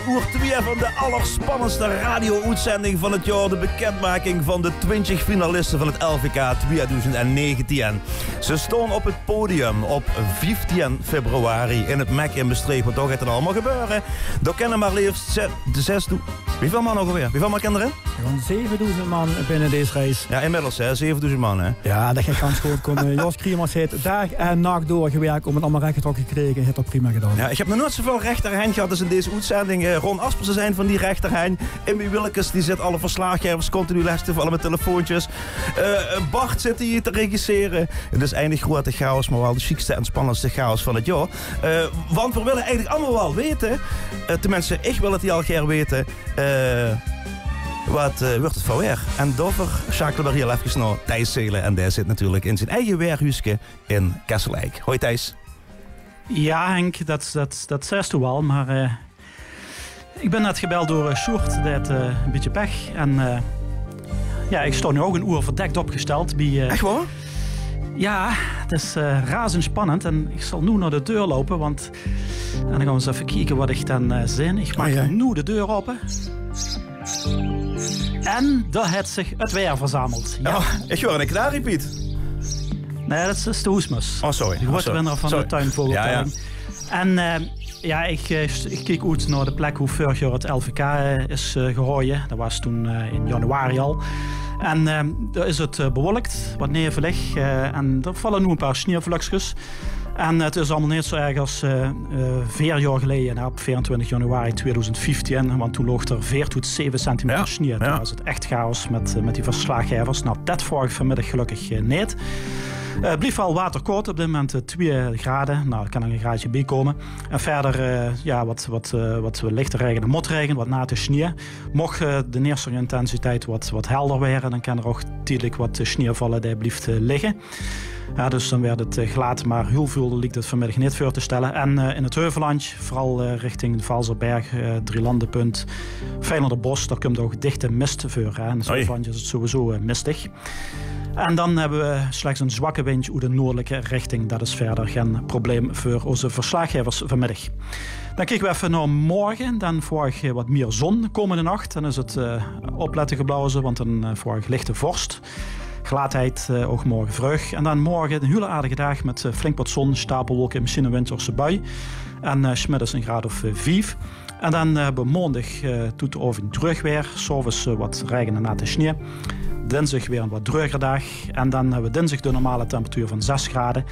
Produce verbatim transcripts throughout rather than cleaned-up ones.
Oer twee van de allerspannendste radio-oetzending van 't jaor. De bekendmaking van de twintig finaliste van 't L V K tweedoezend negentien. Ze staon op 't podium op vieftien februari in 't Mec in Mestreech. Want dao geit 't allemaol gebeure. Dao kinne mer leefs ze-, de zes doe-, wieväöl man ouch alweer? Wieväöl man kinne d'r in? Gewoon zevendoezend man binne dees race. Jao, inmiddels, hè, zevendoezend man, hè? Jao, dat geit gans good kómme. Jos Kriemers haet daag en nach doorgewirk óm 't allemaol rechgetrokke gekrege. Haet dat prima gedaon. Jao, ich höb nog noeats zoväöl rechterhenj gehad es in dees oetzending. Eh, Ron Aspers is ein van die rechterhenj. Immy Willekes, die zit alle verslaaggaevers continu les te valle mit telefoontjes. Eh, Bart zit hie te regissere. 't Is eine groeate chaos, mer waal de sjiekste en spannendste chaos van 't jaor. Eh, want veer wille eigelik allemaol waal weite, eh, tenminste, ich wil 't hiel gaer weite, eh, wat, eh, wuuert 't veur waer? En daoveur sjakele veer hiel efkes nao Thijs Seelen. En dae zit natuurlik in zien eige waerhuuske in Kesseleik. Hoi Thijs. Jao, Henk, dat, dat, dat zaes doe waal, mer, eh, ich bön net gebeld door, eh, Sjoerd. Dae haet, eh, e bietje pech. En, eh, jao, ich staon noe ouch ein oer verdek opgesteld bie, eh, Ech waor? Jao, 't is, eh, razendspannend. En ich zal noe nao de deur loupe, want, en dan gaon v'r ins effe kieke wat ich dan, eh, zeen. Ich maak noe de deur aope. En dao haet zich 't waer verzameld. Jao. Oh, ich huuer eine kanarie, Piet. Nae, dat is de hoesmus. Oh, sorry. De groeate winnaar van de tuinvogeltelling. Jao, jao. En, eh, jao, ich, eh, ich kiek oet nao de plek wo veurig jaor 't L V K, eh, is, eh, gehaoje. Dat waas toen, eh, in januari al. En, eh, dao is 't, eh, bewolk, wat nevelig. Eh, en d'r valle noe e paar snieëvlökskes. En 't is allemaol neet zoe erg es, eh, eh, veer jaor geleje, hè, op veerentwintig januari tweedoezend vieftien, want toen loog d'r veer tot zeve centimeter snieë. Toen waas 't ech chaos mit, eh, mit die verslaaggaevers. Nou, det verwaag ich vanmiddig gelökkig, eh, neet. Eh, 't blief waal waterkaod, op dit moment, eh, twieë grade. Nou, d'r kan nog e graadje bie kómme. En wiejer, eh, jao, wat, wat, eh, wat lichte raege en motrege, wat nate snieë. Moch, eh, de neerslagintensiteit wat, wat helder waere, dan kan d'r ouch tiedelik wat, eh, snieë valle, dae blief, eh, ligke. Jao, dus dan waert 't, eh, glad, mer hiel väöl liek 't vanmiddig neet veur te stelle. En, eh, in 't Heuvelland, veural, eh, richting de Valserberg, eh, Drielandenpunt, Feyenoorderbos, dao kump ouch dichte mist veur, hè. In 't Heuvelland is 't sowieso, eh, mistig. En dan höbbe v'r slechts 'n zwakke windj oet de noordelijke richting. Dat is verder gen probleem veur ózze verslaaggaevers vanmiddig. Dan kieke v'r effe nao morge. Dan verwaag ich, eh, wat mier zon kómmende nach. Dan is 't, eh, oplette geblaoze, want dan, eh, verwaag ich lichte vorst. Gladheid, eh, ouch morge vreug. En dan morge 'n hiel aardige daag mit, eh, flink wat zon, stapelwolke, mesjiens 'n winterse bui. En, eh, 's middigs 'n graad of, eh, vief. En dan, eh, höbbe v'r maondig, eh, toet de aovendj dreug waer. 's Aoves, eh, wat raege en nate snieë. Dinsdig waer 'n wat dreuger daag. En dan höbbe v'r dinsdig de normale temperatuur van zes grade.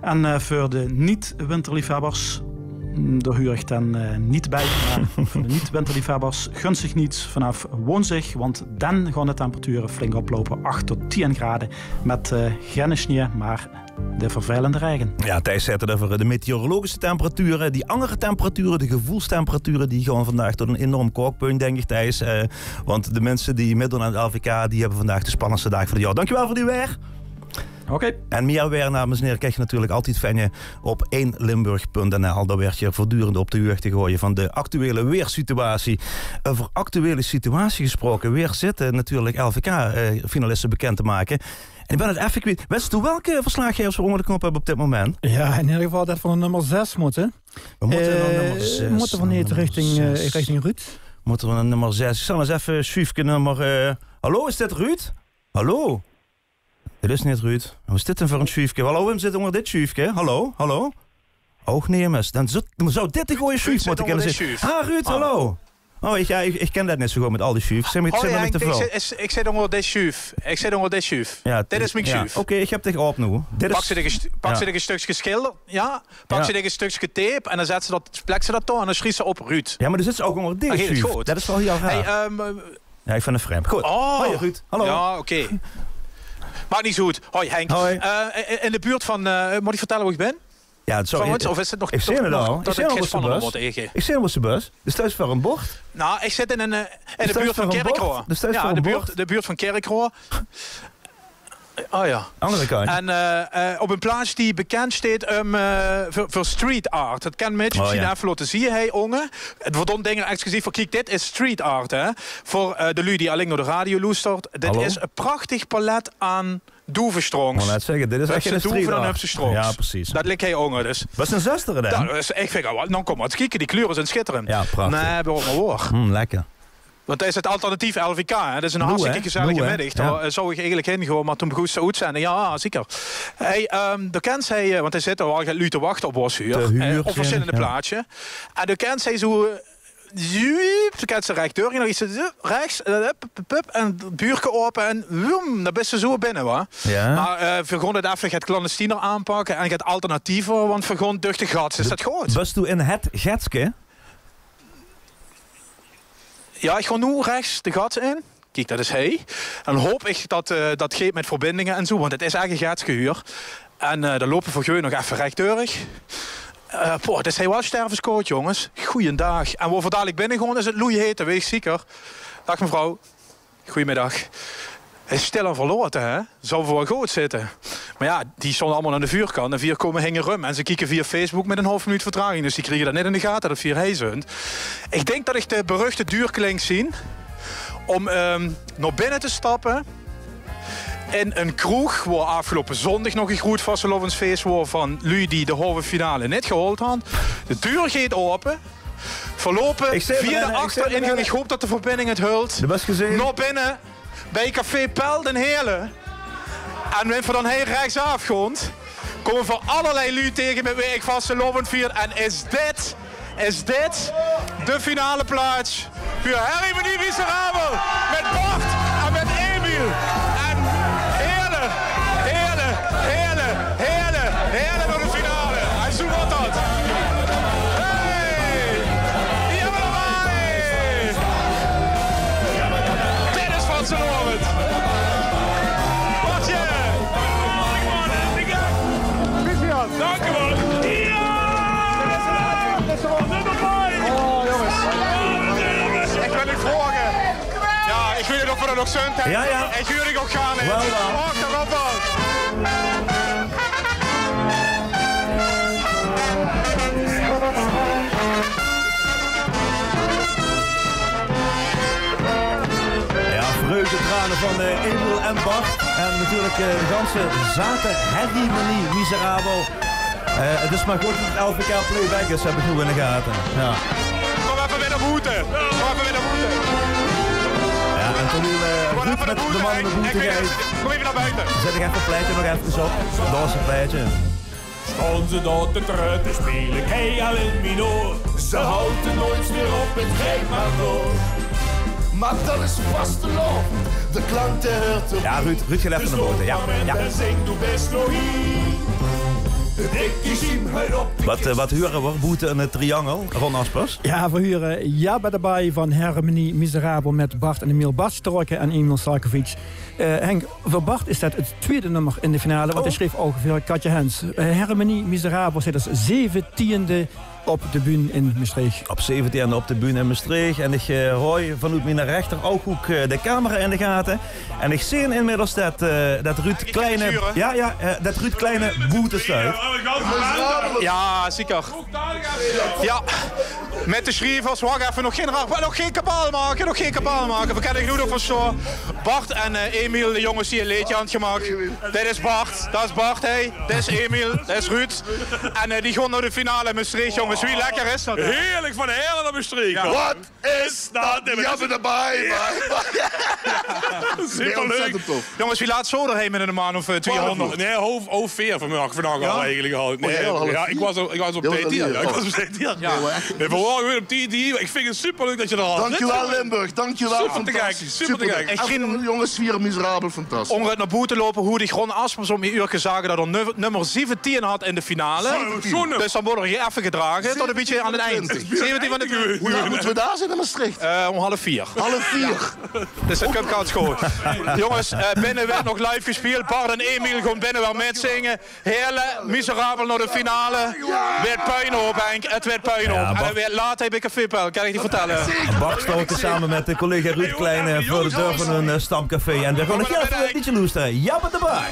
En, eh, veur de niet-winterliefhebbers, mm, dao huuer ich dan, eh, neet bie. Mer veur de niet-winterliefhebbers gunt zich niets vanaaf woonsdig, want dan gaon de temperature flink oploupe. Ach tot tieën grade mit, eh, genne snieë, mer de vervelende raege. Jao, Thijs haet 't euver de meteorologische temperature. Die anger temperature, de geveulstemperatuur, die gaon vandaag tot 'n enorm kookpunt, dink ich, Thijs. Eh, want de minse die mitdoon aan 't L V K, die höbbe vandaag de spannendste daag van 't jaor. Dankjewel veur die waer. Oké. En mier waer, dames en here, kins se natuurlik altied vinje op ein limburg punt n l. Dao waert se veurtdurend op de huugde gehaoje van de actuele waersituatie. Euver actuele situatie gesproke, veer zitte natuurlik L V K, eh, finaliste bekènd te make. En ich bön 't effe kwiet. Wèts doe welke verslaaggaevers v'r ónger de knop höbbe op dit moment? Jao, in eder geval det van de nómmer zes mótte. V'r mótte nao, eh, nómmer zes, v'r mótte vanuit nao nómmer richting, eh, zes. Richting Ruud. Mótte v'r nao nómmer zes. Ich zal ins effe sjuufke nómmer, eh, hallo, is dit Ruud? Hallo? Dit is neet Ruud. Wat is dit dan veur ein sjuufke? Hallo, wae zit ónger dit sjuufke? Hallo? Hallo? Ouch nemes. Dan zit, dan zou dit de gooje sjuuf mótte kinne zeen. Ah, Ruud, hallo. Oh, ich, jao, ich, ich kin det neet zo good mit al die sjuuf. Zeen, zeen d'r neet te väöl. Hoi Henk, ich zit, ich, ich zit ónger dit sjuuf. Ich zit ónger dit sjuuf. Jao, dit is mien sjuuf. Oké, ich höb dich op noe. Pak se dich ein stukske schilder, jao? Pak se dich ein stukske tape en dan zèts se det, pleks se det dao en dan sjriefs se op Ruud. Jao, mer d'r zit ouch ónger dit sjuuf. Det is waal hiel raar. Hey, ehm, Jao, ich vin 't vreemd. Good. Oh. Hoi, Ruud. Hallo. Jao, oké. Maak neet zo oet. Hoi, Henk. Hoi. Eh, in de buurt van, eh, mót ich vertèlle wo ich bin? Jao, sorry. Of is 't nog, ich zeen 't al. Ich zeen 't al, waat spannend. Ich zeen 't al, waat spannend. D'r steit veur ein bord. Nou, ich zit in ein, eh, in de buurt van Kirchroa. Jao, de buurt, de buurt van Kirchroa. Oh ja. Andere kantj. En eh, eh, op ein plaats die bekindj steit um, eh, veur, veur street art. Det kan Mitch mesjien effe laote zeen, hè, ónger. 't Weurt dan dinger exclusief veur, kiek, dit is street art, hè. Veur eh, de luuj die allein nao de radio loestert. Dit is ein prachtig palet aan doevestrongs. Wou net zègke, dit is ech ein street art. Höbs se doeve, dan höbs se strongs. Ja, precies. Det ligk hie ónger, dus. Waat ein zöstere dan? Ja, dus ich vinj, oh, dan kóm mer ins kieke, die kleure zeen sjitterend. Ja, prachtig. Nae, waal mer waor. Hm, lekker. Want det is 't alternatief L V K, hè. Det is ein hartstikke gezellige middig. Dao eh, zou ich eigelik hin gaon, mer toen begós de oetzending. Ja, zeker. Hey, ehm, dao kins se, eh, want d'r zitte waal luuj te wachte op ós hie. Te huur, eh, op versjillende plaatsjes. En dao kins se zo, eh, zuup, dao kins se rech deur, nog get, eh, rechs, eh, hup, hup, hup, en 't deurke aope en woem, dan bis se zo binne, wa. Ja. Mer eh, veer gaon 't effe get clandestiener aanpakke en get alternatiever, want veer gaon durch de gats. Is det good? Bis doe in 't getske? Ja, ich gaon noe rechs de gats in. Kiek, det is hie. Dan haop ich det eh, det geit mit verbindinge en zo, want 't is ech ein getske hie. En eh, dan loupe veer gewoon nog effe rech durch. Eh, boah, 't is hie waal stervenskoud, jónges. Goojendaag. En wo veer dalik binne gaon, is 't loeiheit, det weit ich zeker. Daag mevrouw. Goojemiddaag. Is stil en verlaote, hè? Zou waal good zitte. Mer ja, die stónge allemaol aan de veurkantj en veer kómme hingerum. En ze kieke via Facebook mit ein haof minuut vertraging. Dus die kriege det neet in de gate det veer hie zeen. Ich dink det ich de beruchte deurklink zeen. Om ehm, nao binne te stappe. In ein kroeg, wo aafgeloupe zóndig nog ein groet vastelaovesfees waor van luuj die de haove finale neet gehaold hadde. De deur geit aope. Veer loupe via de achteringang. Ich haop det de verbinding 't hiltj. Nao binne. Bie café Pel d'n Heerle. En wen veer dan hie rechsaaf gaon, kómme veer allerlei luuj taenge mit wae ich vastelaovend vier. En is dit, is dit de finaleplaats veur Herrie Menie Miserabel mit Bart en mit Emiel? En Heerle, Heerle, Heerle, Heerle, Heerle nao de finale. En zo weurt det. Hey! Die höbbe veer d'rbie. Dit is vastelaovend. Bartje. Dank u wel. Ja! Oh, jónges. Ich wil uch vraoge. Ja, ich wil uch vraoge of veer det nog zunt, hè. Ja, ja. Ich huur uch ouch gaer neet. Waal, waal. Achterop waal. Ja, vreugdetrane van eh, Emiel en Bart. En natuurlik eh, de ganse zate Herrie Menie Miserabel. Eh, 't is mer good det 't L V K Playback is, höb ich noe in de gate. Ja. Kóm effe mit nao boete. Kóm effe mit nao boete. Ja, en toen eh, Ruud mit de manne nao boete geit, kóm effe nao boete. Zèt ich effe 't plaetje nog effe op. Det is 't plaetje. Stónge ze dao te tröt te sjpele, kei al in mien oor. Ze haoje noeats mie op, 't geit mer door. Mer det is vastelaovend, de klank, dae huuert d'rbie. Ja, Ruud, Ruud, gaef effe nao boete. Ja, ja. Zing doe bès nog hie. De dikke ziem huuert op. Waat eh, waat hure veer boete in 't triangel, Ron Aspers? Ja, veer hure Jabba d'rbie van Herrie Menie Miserabel mit Bart en Emiel Basterocke en Emiel Salkovic. Eh, Henk, veur Bart is det 't twiede nummer in de finale, want hae sjreef ouch veur Katja Hens. Eh, Herrie Menie Miserabel steit es zeventiende op de bühne in Mestreech. Op zeventiende op de bühne in Mestreech. En ich eh, haoj vanoet mien rechter ouch, ouch eh, de camera in de gate. En ich zeen inmiddels det eh, det Ruud Kleine, ja, ja, eh, det Ruud Kleine boete steit. Ja, zeker. Ja, mit de sjrievers, wach effe, nog gein ra-, nog gein kabaal make, nog gein kabaal make. Veer kinne genóg van sjtoa. Bart en eh, Emiel, de jónges die ein leedje aan 't gemaak. Dit is Bart, det is Bart, hè. Dit is Emiel, dit is Ruud. En eh, die gaon nao de finale in Mestreech, jónges. Wie lekker is det? Heerlik, van Heerle nao Mestreech. Ja. Waat is det? Jabba d'rbie, man. Superleuk. Jónges, wie laat zouw d'r heen mit ein man of eh, twiehóngerd? Nae, haof, haof veer vanmiddig, vanmiddig al eigelik al. Nae, ja, ich waas op, ich waas op tied hie. Ja, ich waas op tied hie. Nae, veer waore weer op tied hie. Ich vinj 't superleuk det geer d'r al zit. Dankjewel, Limburg. Dankjewel. Super te gek, super te gek. Jónges, veer miserabel, fantastisch. Ónger 't nao boete loupe, hoorde ich Ron Aspers op mien uurke zage det 'r nummer, nummer zeventien had in de finale. Zo, zo. Dus dan waere veer effe gedrage tot ein bietje aan 't eind. Zeventien van de twintig. Wie laat mótte veer dao zeen in Mestreech? Eh, óm half veer. Half veer. Dus det kump gans good. Jónges, eh, binne weurt nog live gespeeld. Bart en Emiel gaon binne waal mitzinge. Heerle, miserabel nao de finale. Weurt puinhoop, Henk. 't Weurt puinhoop. Ja, en 't weurt laat hie bie Café Pel, kan ich dich vertèlle. Bart steit same mit de collega Ruud Kleine veur de deur van ein eh, Stamcafé. En veer gaon nog effe e leedje loestere. Jabba de Baai.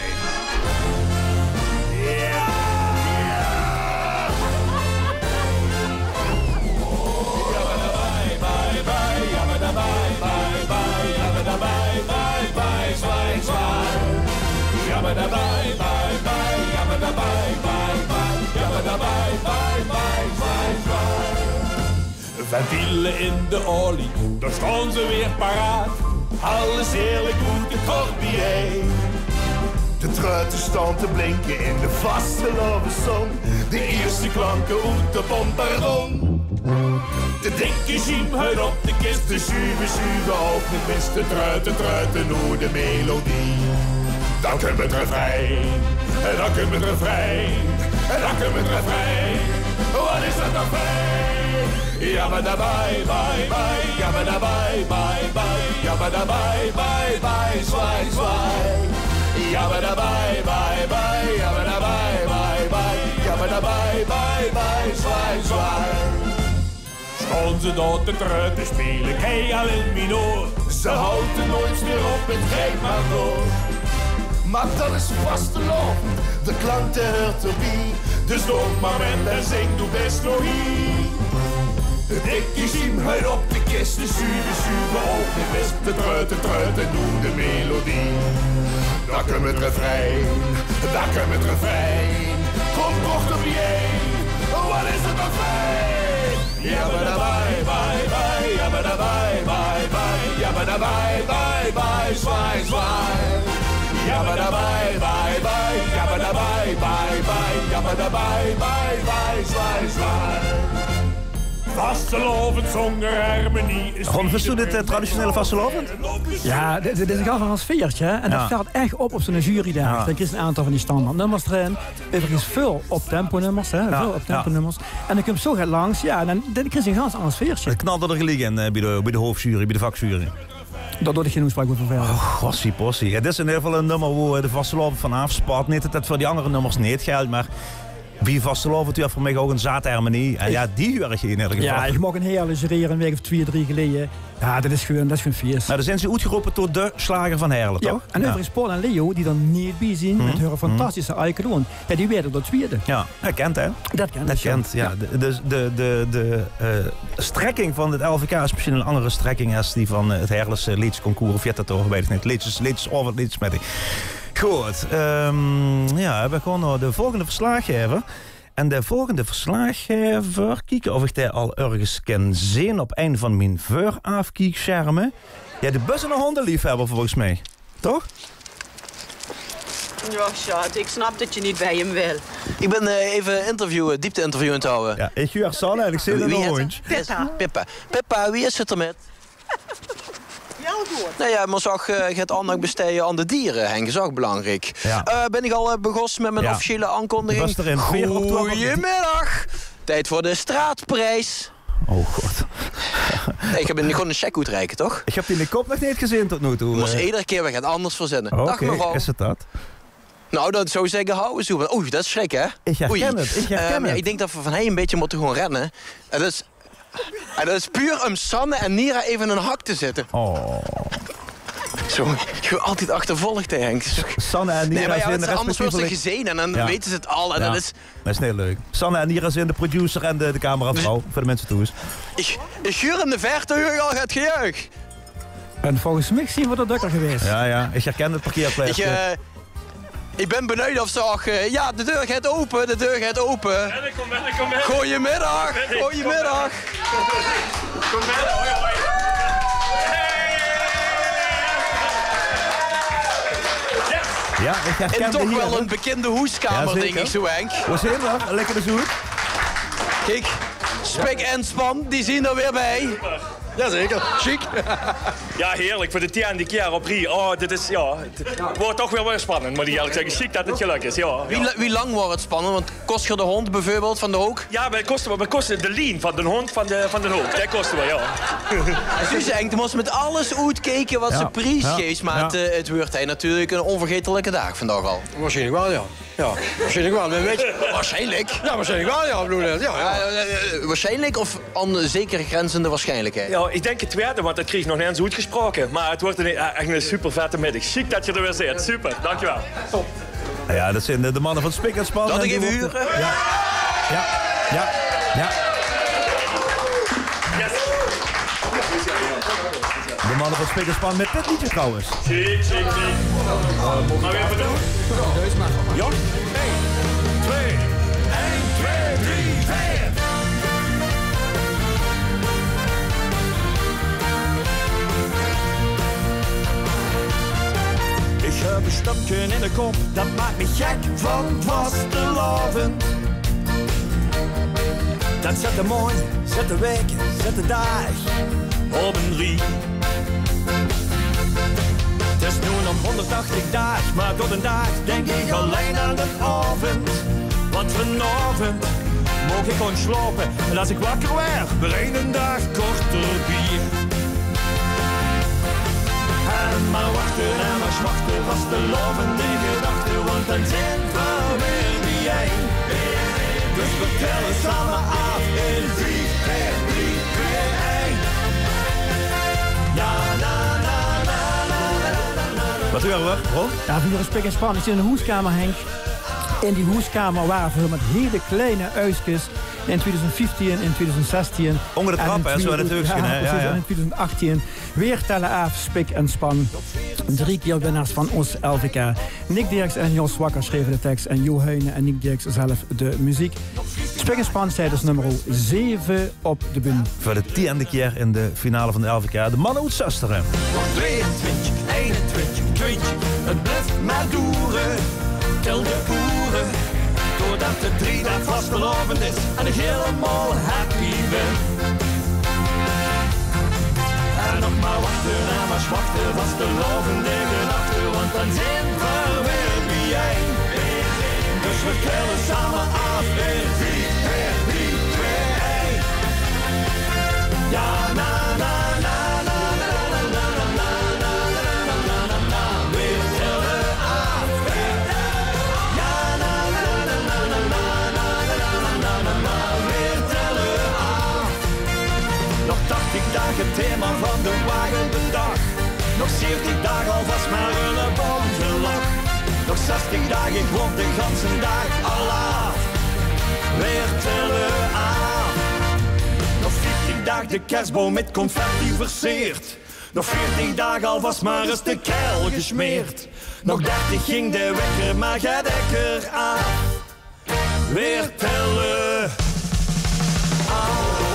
Ventiele in de olie, dao staon ze weer paraat. Alles heerlik oet de korbiej. De truite staon te blinke in de vastelaoveszon. De ierste klanke oet de bombardon. De dikke zjiem huit op de kis, de zuve, zuve ouch neet mis. De truite, truite, noe de melodie. Dan kump 't refrein, dan kump 't refrein, dan kump 't refrein. Wat is dat toch fijn? Jabba da bai, bai, bai, jabba da bai, bai, bai, jabba da bai, bai, bai, zwaai, zwaai. Jabba da bai, bai, bai, jabba da bai, bai, bai, jabba da bai, bai, bai, zwaai, zwaai. Staon ze dao te truite te speule, kei al in mineur. Ze haute noeits mier op, 't geit mer door. Mer dat is vastelaovend, de klankte huurt d'rbie. Dus doon mer mit en zing doe bès nog hie. De dikke zjiem huit op de kis, de zuve, zuve ouch neet mis. De truite, truite, noe de melodie. Dan kump 't refrein, dan kump 't refrein. Kom kort op biej, wat is dat toch fijn? Jabba da bai, bai, bai, jabba da bai, bai, bai, jabba da bai, bai, bai, zwaai, zwaai. Jabba da bai, bai, bai, jabba da bai, bai, bai, jabba da bai, bai, bai, zwaai, zwaai. Vastelaovend zónger hermenie is... Ron, vins doe dit, eh, traditionele vastelaovend? Jao, dit, dit is 'n gans anger sfeertje, hè. En dat vèlt ech op, op zoe'n jurydaag. Jao. Dan kriegs te 'n aantal van die standaardnummers d'rin. Euverigens väöl optempo-nummers, hè. Jao, väöl optempo-nummers. En dan kump zoe get langs, jao, en dan, dan kriegs te 'n gans anger sfeertje. 't Knalde d'r geliek in, eh, bie de, bie de hoofjury, bie de vakjury. Dao doon ich gein oetspraok euver verder. Och, gossie possie. 't Is in eder geval e nummer wo, eh, de vastelaovend van aafspat. Neet dat 't veur die anger nummers neet geldj, mer bie vastelaovend, jao, veur mich ouch 'n zaat hermenie. En jao, die huur ich in eder geval. Jao, ich moch 'n Heerle jurere 'n waek of twieë, drie geleje. Jao, dat is gewoon, dat is gewoon fieës. Noe, dan zeen ze oetgerope tot de sjlager van Heerle, toch? En euverigens Paul en Leo, die d'r neet bie zeen, mit häöre fantastische Ai Cologne. Jao, die waerde d'r twiede. Jao, dat kènt, hè? Dat kènt, jao. De, de, de, de, eh, strekking van 't L V K is mesjiens 'n anger strekking es die van, eh, 't Heerlese leedjesconcours. Of wie hèt dat toch? Weit ich neet. Leedjes, leedjesaovend, leedjesmiddig. Good, ehm, jao, veer gaon nao de volgende verslaaggaever. En de volgende verslaaggaever, kieke of ich dae al örges kin zeen op ein van mien veuraafkieksjerme. Jao, doe bös 'ne hondeliefhebber volges mich. Toch? Jao, sjaat, ich snap dat se neet bie häöm wils. Ich bön, eh, effe interviewen, diepte-interview aan 't hawwe. Jao, ich huur Sanne en ich zeen 'ne hóndj. Pippa. Pippa. Pippa, wie is 't d'rmit? Hiel good. Noe jao, mer zag, eh, get aandach bestejje aan de diere, Henk, is ouch belangriek. Jao. Eh, bön ich al, eh, begós mit mien officiële aankondiging? Gojemiddig. Tied veur de straatpries. Oh god. Nae, ich höb 'm gewoon 'ne cheque oetreike, toch? Ich höb die in de kop nog neet gezeen tot noe toe. Mós eder kier weer get anders verzinne. Oké, is 't dat? Noe, dan zou ich zègke, hou ins oet. Oei, dat is sjrik, hè? Ich herken 't, ich herken 't. Ehm, jao, ich dink dat veer van hie 'n bietje mótte gaon renne. En dat is, en dat is puur óm Sanne en Nira effe 'nen hak te zitte. Oh. Zo, ich weur altied achtervolg, hè, Henk. Sanne en Nira zeen respectievelijk... Nae, mer jao, anders weure ze gezeen en dan weite ze 't al. En dat is Dat is neet leuk. Sanne en Nira zeen de producer en de, de cameravrouw, veur de minse thoes. Ich, ich huur in de verte, huur ich al get gejuich. En volges mich zeen v'r d'r dökker gewaes. Jao, jao. Ich herken 't parkeerplaats. Ich, eh, ich bön benuujd of ze ouch, eh, jao, de deur geit ope, de deur geit ope. Gojemiddig, gojemiddig. Kom mer, hoi, hoi. Hey! Yes! Jao, ich herken... In toch waal 'n bekinde hoeskamer, dink ich zo, Henk. Jao, zeker. Wo zeen v'r? Lekker bezoek. Kiek, spik en span, die zeen d'r weer bie. Jazeker, sjiek. Jao, heerlik. Veur de tiende kier op rie. Oh, dit is, jao, 't wuuert toch weer, weer spannend, mót ich ierlik zègke. Sjiek dat 't gelök is, jao. Wie la-, wie lang wuuert 't spannend? Want kós geer de hóndj bieveurbeeld van d'r hook? Jao, veer kóste, veer kóste de lien van d'n hóndj van de, van d'n hook. Dae kóste veer, jao. Suus, Henk, doe mós mit alles oetkieke wat se pries geefs, mer 't, eh, 't wuuert hie natuurlik 'n ónvergaetelike daag vandaag al. Waarsjienlik waal, jao. Jao, waarsjienlik waal. Mer wèts se... Waarsjienlik? Jao, waarsjienlik waal, jao. Ich bedoel, eh, jao, jao. Eh, eh, eh, waarsjienlik of aan de zekere grenzende waarsjienlikheid? Jao, Ich dink 't twiede, want det krieg ich nog neet ins oetgesproke. Mer 't wuuert ein, eh, ech ein super vette middig. Sjiek det geer d'r weer zeet. Super, dankjewel. Top. Jao, det zeen de, de manne van Spik en Span. Det en ich die effe mochte hure. Jao, jao, jao. Yes. De manne van Spik en Span mit dit leedje trouwens. Sjiek, sjiek, sjiek. Gaon v'r effe doon? Jao? Ein, twee, ein, twee, drie, veer. Ich höb ein stömke in de kop, det maak mich gek van vastelaovend. Det zèt de maondj, zèt de waek, zèt de daag op ein rie. 't Is noe nog hónderdtachtig daag, mer tot den daag dink ich allein aan den aovend. Want vanaovend maag ich gaon slaope en es ich wakker waer, weer eine daag korter bie. En mer wachte en mer smachte, vastelaovend in gedachte, want den zeen v'r weer bie-ein. Dus v'r tèlle same aaf in vief, veer, drie, twee, ein. Jao, na, na, na. Waat hure v'r, Ron? Jao, v'r hure Spik en Span. Ich zit in de hoeskamer, Henk. In die hoeskamer wore v'r mit hiel klein uiskes in twieëdoezend vieftieën, in twieëdoezend zestieën. Ónger de trap, hè, zo in 't heukske, hè? Jao, precies. En in twieëdoezend achtieën weer Tèlle Aaf, Spik en Span. Drie kier winnaars van ós L V K. Nick Dirks en Jos Wakker sjreve de teks en Jo Heijnen en Nick Dirks zelf de meziek. Spik en Span steit dus nummer zeve op de bühne. Veur de tiende kier in de finale van de L V K. De manne oet Zöstere. Nog tweeëntwintjig, einentwintjig, twintjig, 't blief mer doere. Tèl de oere, totdet 't drie daag vastelaovend is en ich hielemaol happy bön. En nog mer wachte, en mer smachte, vastelaovend in gedachte, want den zeen v'r weer bie-ein. Dus v'r tèlle same aaf in vief, veer, drie, twee, ein. Jao, na, na, na, na, weer tèlle aaf. Jao, na, na, na, weer tèlle aaf. Nog tachtig daag 't thema van de wage bedach. Nog zeventig daag alvas mer eine bom gelach. Nog zestig daag, ich waor de ganse daag al aaf. Weer tèlle aaf. Nog vieftig daag de kersboum mit confetti verseerd. Nog veertig daag alvas mer ins de kael gesmeerd. Nog dertig ging de wekker mer get dekker aaf. Weer tèlle aaf.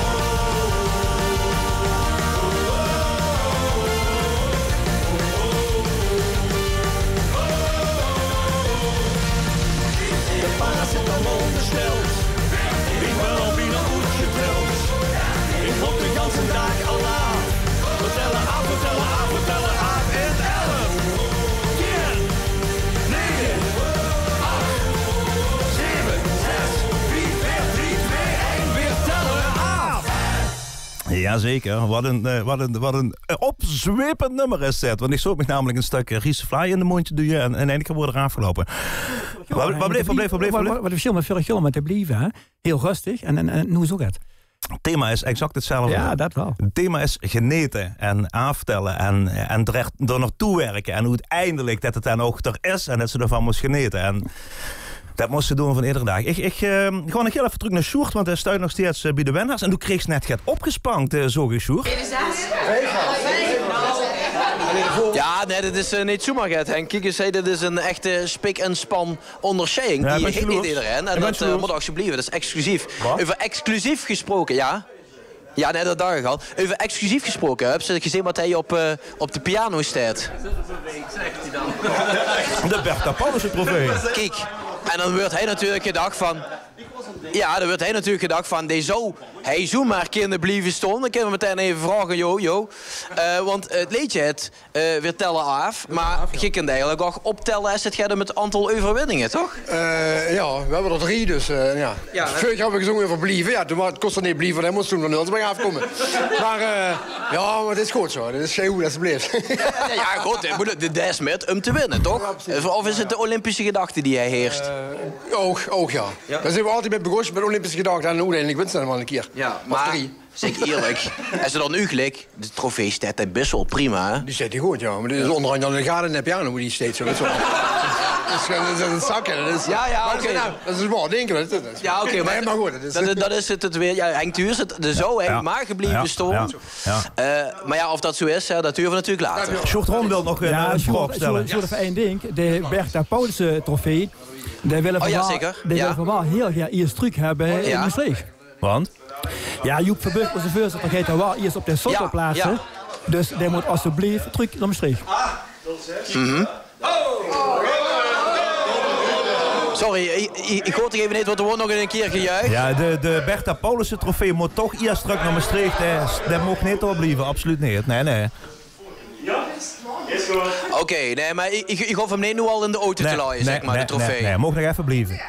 De paracetamol besteld. Ich bön al bienao oetgetild. Ich loop de ganse daag al aaf. Weer tèlle aaf, weer tèlle aaf, weer tèlle aaf in elf, tieën, nege, ach, zeve, zes, vief, veer, drie, twee, ein, weer tèlle aaf. Jazeker, wat ein, eh, wat ein, wat ein, eh, opzwepend nummer is dit. Want ich zoot mich namelik ein stök, eh, riesvlaai in de móndj te duje en in eine kier woort d'r aafgeloupe. Wat, wat bleef, wat bleef, wat bleef, wat bleef? Wat, wat, wat 't versjil mit vörig jaor mit de blieve, hè? Hiel rustig en, en, en noe zoe get. 't Thema is exact 'tzelfde. Jao, det waal. 't Thema is genete en aaftèlle en, en d'r, d'r naotoe wirke. En oeteindelik det 't dan ouch d'r is en det se d'rvan mós genete. En det mós se doon van eder daag. Ich, ich, eh, gaon nog hiel effe trök nao Sjoerd, want hae steit nog steeds, eh, bie de winnaars. En doe kreegs net get opgespank, eh, zoog ich, Sjoerd. Jao, nae, dit is, eh, neet zoemer get, Henk. Kiek ins, hè, dit is ein echte Spik en Span óngersjeiding. Jao, die haet neet ederein. En det, eh, mót ouch zoe blieve. Det is exclusief. Wat? Euver exclusief gesproke, jao. Jao, nae, det dach ich al. Euver exclusief gesproke. Höbs se gezeen waat hie op, eh, op de piano steit? De Bertha Paulussen trofee. Kiek, en dan wuuert hie natuurlik gedach van, jao, dan wuuert hie natuurlik gedach van, dae zou, hie zoemer kinne blieve staon. Dan kinne v'r metein effe vraoge, Jo, Jo. Eh, want 't leedje, 't eh, weer telle aaf. Mer geer kint eigelik ouch optelle es 't geit óm 't aantal euverwinninge, toch? Eh, jao, v'r höbbe d'r drie, dus, eh, jao. Veurig jaor höbbe v'r gezónge euver blieve. Jao, toen wa-, kós d'r neet blieve, dan mós se toen van Hulsberg aafkómme. Mer, eh, jao, mer 't is good zoe. 't Is gei hoed, alsjeblieft. Jao, jao, good, hè. Mer de, de, de is mit óm te winne, toch? Jao, precies. Of, of is 't de Olympische gedachte die hie heerst? Eh, ouch, ouch, jao. Dao zeen v'r altied mit begós, mit Olympische gedachte. En oeteindelik wins se dan waal ein kier. Of drie. Zèk ierlek, es ze dan noe geliek, de trofee steit bès waal prima, hè? Die steit good, jao. Mer dit is ónger angere de garde en de piano, die steit zoe. Det is, det is, det is zakke, det is, jao, jao, oké. Det is waal, dink ik, det is, jao, oké, mer good, det is, det is 't, 't weer, jao, Henk Thuurs, 't, de zou eigelik mer geblieve staon. Jao. Eh, mer jao, of det zoe is, hè, det huur v'r natuurlik later. Sjoerd Ron wil nog ein, eh, vraog stelle. Sjoerd, Sjoerd, effe ein dink. De Bertha Paulussen trofee, die wille v'r waal, die wille v'r waal hiel gaer iers trök höbbe in Mestreech. Want? Jao, Joep Verburg, ózze veurzitter, geit 'm waal iers op de sokkel plaatse. Dus dae mót alstublieft trök nao Mestreech. Sorry, ich, ich, ich hoor toch effe neet, want d'r wuuert nog ein kier gejuich. Jao, de, de Bertha Paulussen trofee mót toch iers trök nao Mestreech. Dae, dae maag neet dao blieve, absoluut neet. Nae, nae. Oké, nae, mer ich, ich, ich hoof 'm neet noe al in de auto te laje, zèk mer, de trofee. Nae, nae, nae, maag nog effe blieve.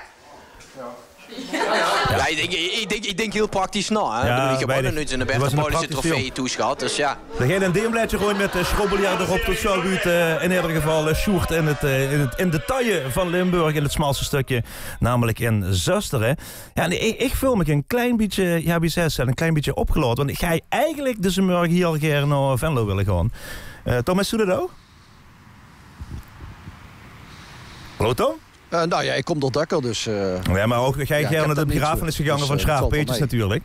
Jao, ich dink, ich, ich dink, ich dink hiel praktisch nao, hè. Jao, ich bedoel, ich höb ouch nog noets ein Bertha Paulussen trofee thoes gehad, dus jao. D'r geit ein dienblaedje rónd mit, eh, Schrobbelaar d'rop, tot zoe good, eh, in eder geval, eh, Sjoerd in 't, eh, in 't, in de taille van Limburg, in 't smalste stökske, namelik in Zöstere. Jao, en ich, ich veul mich ein klein bietje, jao, wie zègk se det, ein klein bietje opgelaote, want ich gaon eigelik dees mörge hiel gaer nao Venlo wille gaon. Eh, Tom, is det ouch? Hallo, Tom? Eh, nou ja, ik kom d'r dökker, dus, eh. Jao, mer ouch, gae zeet gaer nao de begrafenis gegange van Sjaak Peters natuurlik.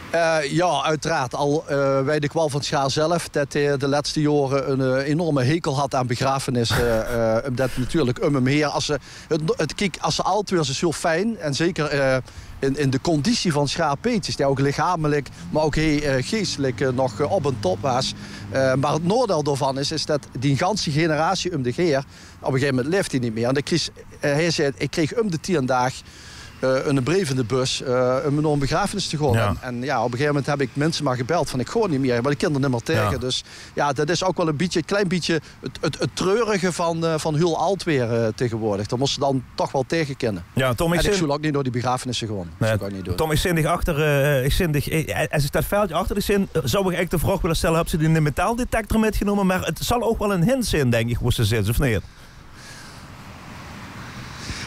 Eh, jao, oeteraard. Al, eh, weit ik waal van Sjaak zelf det hae de lètste jaore ein, eh, enorme hekel haw aan begrafenisse, eh, umdet natuurlik um 'm haer, es ze, 't, 't, kiek, es ze ald waer, is 't hiel fijn. En zeker, eh, in, in de conditie van Sjaak Peters, dae ouch lichamelik, mer ouch, eh, geestelik, eh, nog, eh, op en top waas. Eh, mer 't naodeil daovan is, is det die ganse generatie um dich haer, op ein gegaeve moment laef die neet mier. En dan kreeg, eh, hae zag: ik kreeg um de tieën daag, eh, eine breef in de bus, eh, um nao ein begrafenis te gaon. Jao. En, en jao, op ein gegaeve moment höb ik minse mer gebeld van: ik gaon neet mier, mer ik kin d'r nimmer taege. Jao. Dus jao, det is ouch waal ein bietje, ein klein bietje 't, 't, 't treurige van, eh, van hiel ald waere, eh, taegewoordig. Dao mós se dan toch waal taege kinne. Jao, Tom, ich zeen, ik zoel ouch neet nao die begrafenisse gaon. Nae, Tom, ich zeen dich achter, eh, ich zeen dich, eh, es ich det veldje achter dich zeen, eh, zou ich eigelik de vraog wille stelle: höbs se die metaaldetector mitgenómme? Mer 't zal ouch waal ein hint zeen, dink ich, wo se zits, of neet?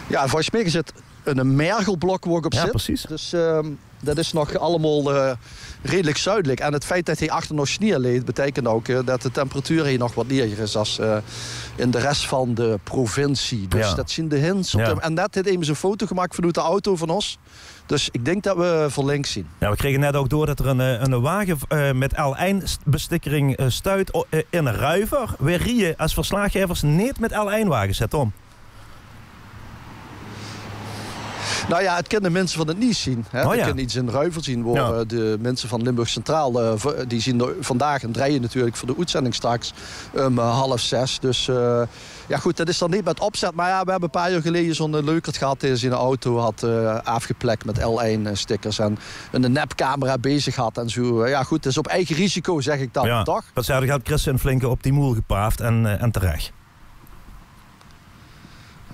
Jao, volges mich is 't ein mergelblok wo ik op zit. Jao, precies. Dus, ehm, det is nog allemaol, eh, redelik zuidelik. En 't feit det hie achter nog snieë ligk, beteikent ouch, eh, det de temperatuur hie nog waat laeger is es, eh, in de res van de provincie. Dus det zien de hints op de, en net haet emes ein foto gemaak vanoet de auto van ós. Dus ik dink det we verlink zien. Jao, we krege net ouch door det d'r ein, eh, ein wage, eh, mit L ein-bestikkering, eh, stuit, eh, in Ruiver. Weej rieje es verslaggaevers neet mit L ein-wages, hè Tom? Nou ja, 't kinne minse van 't Nies zien, hè. Oh, ja. 't Kin get in Ruiver zien, wo, eh, de minse van Limburg Centraal, eh, die zien d'r vandaag en drieje natuurlik veur de oetzending straks um, eh, half zes. Dus, eh, ja, good, det is dan neet mit opzet. Mer ja, we hebbe e paar jaor geleje zoe'n leukert gehad dae zien auto had, eh, aafgeplek mit L ein-stickers en 'n nepcamera bezig had en zoe. Eh, ja, good, det is op eige risico, zeg ik dan, toch? Wat zei de, had Chris 'n flinke op die moel gepaafd en, eh, en terech.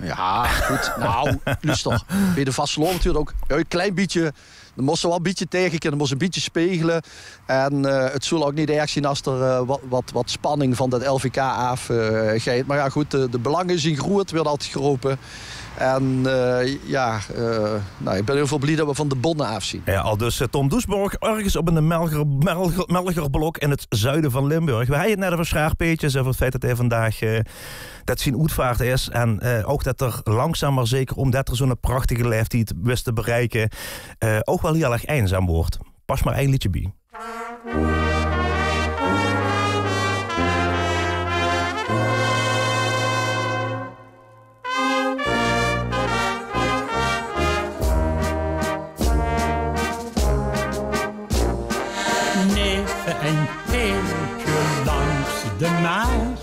Ja, good. Nou, luuster. Beej de vastelaovend natuurlik ouch. Ja, e klein bietje. Dan mós se waal e bietje taege kinne, mós e bietje spegele. En, eh, 't zoel ouch neet erg zien es d'r, eh, wat, wat, wat spanning van det L V K aaf, eh, geit. Mer ja, good, de, de belange zien groeët, weurt altied gerope. En, eh, ja, eh, nou, ik bin hiel väöl blie det we van de bonne aaf zien. Ja, aldus, eh, Tom Doesborg, örges op 'n melger, melger, melger blok in 't zuide van Limburg. We hawwe 't net euver Sjaak Peters, euver 't feit det hae vandaag, eh, det zien oetvaart is. En, eh, ouch det d'r langzaam mer zeker, umdet d'r zoe'n prachtige laeftied wis te bereike, eh, ouch waal hiel erg einzaam wuuert. Pas mer ein leedje bie. Neve ein paedje langs de Maas,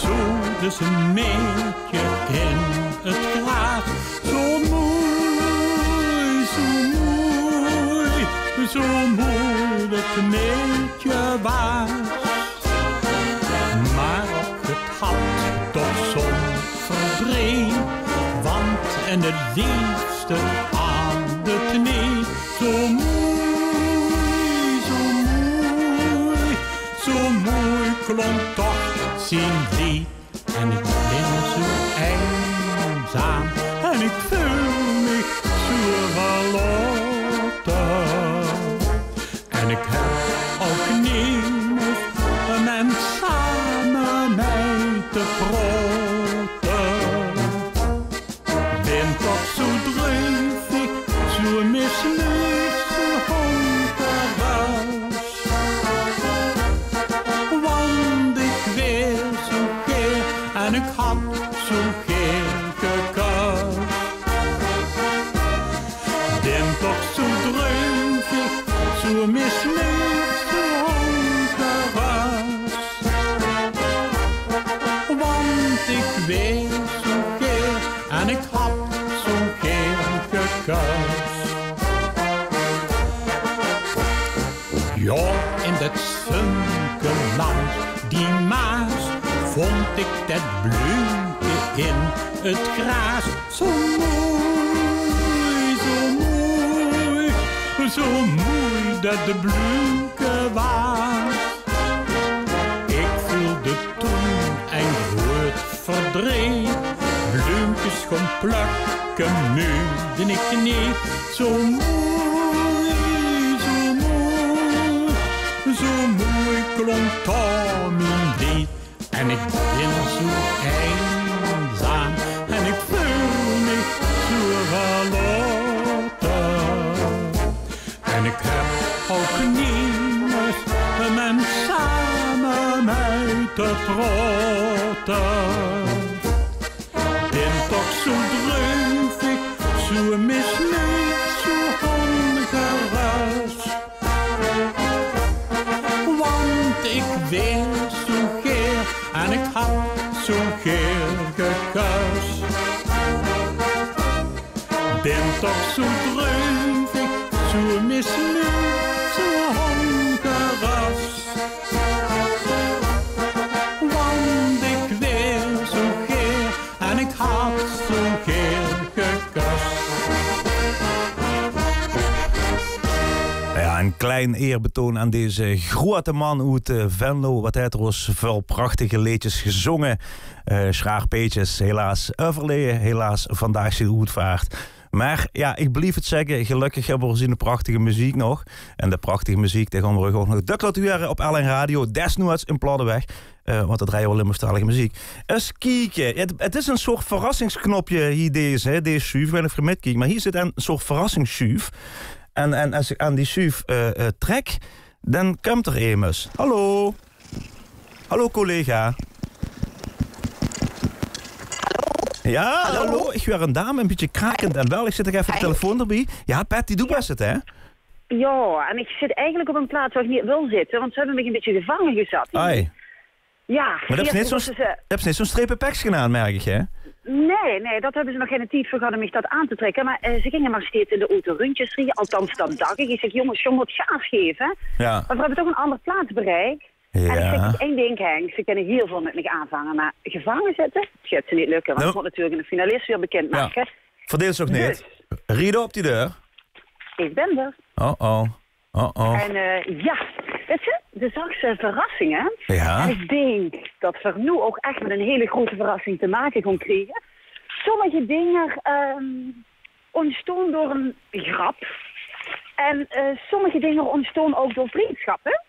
zoot dus ein maedje in 't graas. Zo moei, zo moei, zo moei det maedje waas. Mer 't had toch zo'n verdreet, want 't leefste aan de knee. Zo moei, zo moei, zo moei klonk toch zien leed. En ik bin zo einzaam en ik veul mich zo verloren. Ik had zo gaer gekus. Bin toch zo dreuvig, zo mislukt, zo ongerust. Want ik wis zo gaer en ik had zo gaer gekus. Jao, in det funke langs die Maas vond ik det bleumke in het graas. Zo moei, zo moei, zo moei det bleumke waas. Ik veulde toen ein groeat verdreet. Bleumkes gaon plökke meujde ik neet. Zo moei, zo moei, zo moei klonk toch mien leed. En ik bin zo einzaam en ik veul mich zo verlaote. En ik heb ouk niemes um same mei te praote. Bin toch zo dreuvig, zo mislukt, zo ongerust. Want ik wis zo gaer en ik had zo gaer gekus. Bin toch zo dreuvig, zo mislukt, zo ongerust. Want ik wis zo gaer en ik had zo gaer gekus. Ja, ein klein eerbetoon aan deze groeate man oet eh, Venlo. Waat haet 'r ós väöl prachtige leedjes gezónge. Eh Sjraar Peetjes, helaas euverleje, helaas vandaag zien oetvaart. Mer ja, ik blief het zègke, gelökkig höbbe v'r zien prachtige meziek nog. En de prachtige meziek, die gaon v'r uch ouk nog dök laote hure op L N Radio, desnoods in Platteweg. Eh, want dao drejje v'r Limburgstalige meziek. Ins kieke, het, het is ein soort verrassingsknopje hie, deze, hè, deze sjuuf. Ik weit neet of geer mitkiek, mer hie zit ein soort verrassingssjuuf. En, en es ik aan die sjuuf eh, eh, trek, dan kump 'r emes. Hallo? Hallo, collega. Ja, hallo. Ik huur ein dame ein bietje krakend en wel. Ik zit nog effe de telefoon d'rbie. Ja, Patty, doe bès het, hè? Ja, en ik zit eigelik op ein plaats wao ik neet wil zitte, want ze höbbe mich ein bietje gevange gezat. Ai. Ja, mer doe höbs neet zo'n, doe höbs neet zo'n strepepekske aan, merk ik, hè? Nee, nee, det höbbe ze nog geine tied veur gehad um mich det aan te trèkke. Mer eh, ze ginge mer steeds in de auto rundjes rieje. Althans, det dach ik. Ik zèk: "Jónges, jóng, mót gaas gaeve." Ja. Mer v'r höbbe toch ein anger plaats bereik. En ik zèk: "Ein dink, Henk, ze kinne hiel väöl mit mich aanvange, mer gevange zitte, det geit ze neet lökke, want ze mót natuurlik de finalis weer bekind make." Verdeelt ze ouk neet. Riede op die deur. Ik bin d'r. Oh-oh. Oh-oh. En eh, ja, wits se, de zaagse verrassinge. Ja. En ik dink det v'r noe ouk ech mit ein hele groeate verrassing te make gaon kriege. Sommige dinger ehm ontstaon door ein grap. En eh, sommige dinger ontstaon ouk door vrundsjappe.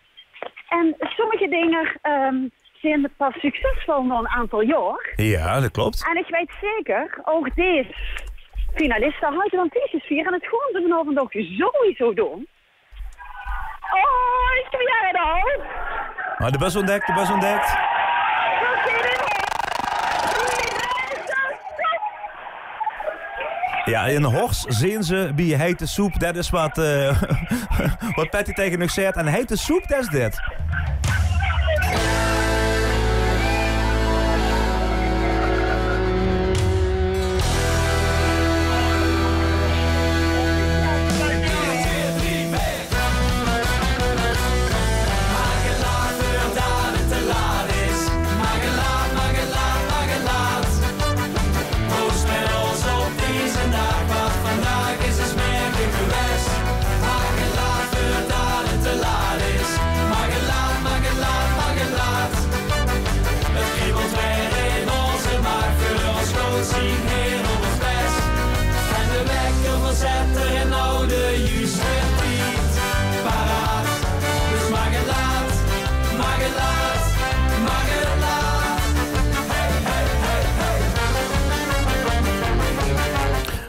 En sommige dinger ehm, zeen pas succesvol nao ein aantal jaor. Ja, det klop. En ik weit zeker, ouk dees finaliste haje dan feesjes viere. En det gaon ze vanaovend ouk sowieso doon. Oh, ik vier het al. Mer de bès ontdek, de bès ontdek. Ja, in Horst zeen ze bie Heite Soep. Det is waat eh, waat Patty taenge uch zaet. En Heite Soep, det is dit. Maak 't laat veurdat 't te laat is. Maak 't laat, maak 't laat, maak 't laat. Proost mit ós op deze daag, want vandaag is 't smerige gewaes. Maak 't laat veurdat 't te laat is. Maak 't laat, maak 't laat, maak 't laat. 't Kriebelt weer in ózze maag, veur ós good zien heer op ós bès. En de wekker verzèt 'r in noe de juuste tied. Paraat, dus maak 't laat, maak 't laat, maak 't laat. Hey, hey, hey, hey.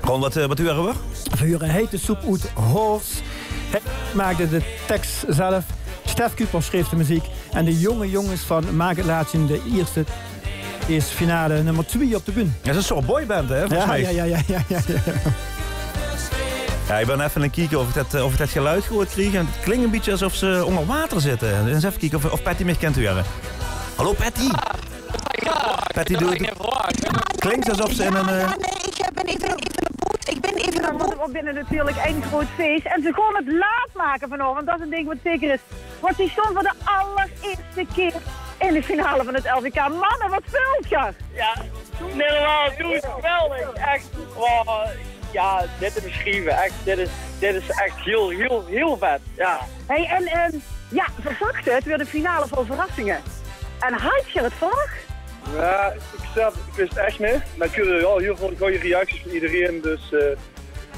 Ron, waat eh, waat hure v'r? V'r hure Heite Soep oet Horst. Henk maakde de teks zelf. Stef Kuper sjreef de meziek. En de jónge jónges van Maak 't Laat zien de ierste Is finale nummer twie op de bühne. Det is ein soort boyband, hè, volges mich. Ja, ja, ja, ja, ja. Ja, ich bön effe aan 't kieke of ich det, eh, of ich det geluid good krieg. En 't klink ein bietje esof ze ónger water zitte. Ins effe kieke of, of Patty mich kint hure. Hallo, Patty. Patty, doe, klink esof ze in ein, eh, ja, nee, ich bön effe, effe aan de boot. Ich bön effe aan de boot. We binne natuurlik ein groot fees. En ze gaon 't laat make vanaovend. Det is ein ding waat zeker is. Want die stónge veur de allerierste kier in de finale van 't L V K. Manne, waat veultj geer? Ja, neet normaal. Doe, geweldig. Ech, wow. Ja, neet te besjrieve. Ech, dit is, dit is ech hiel, hiel, hiel vet. Ja. Hey, en, ehm, ja, veer zagte 't, 't weurt ein finale vol verrassinge. En haaj geer 't verwach? Ja, ich zelf, ich wis 't ech neet. Daan kriege v'r waal hiel väöl gooj reacties van ederein. Dus, eh,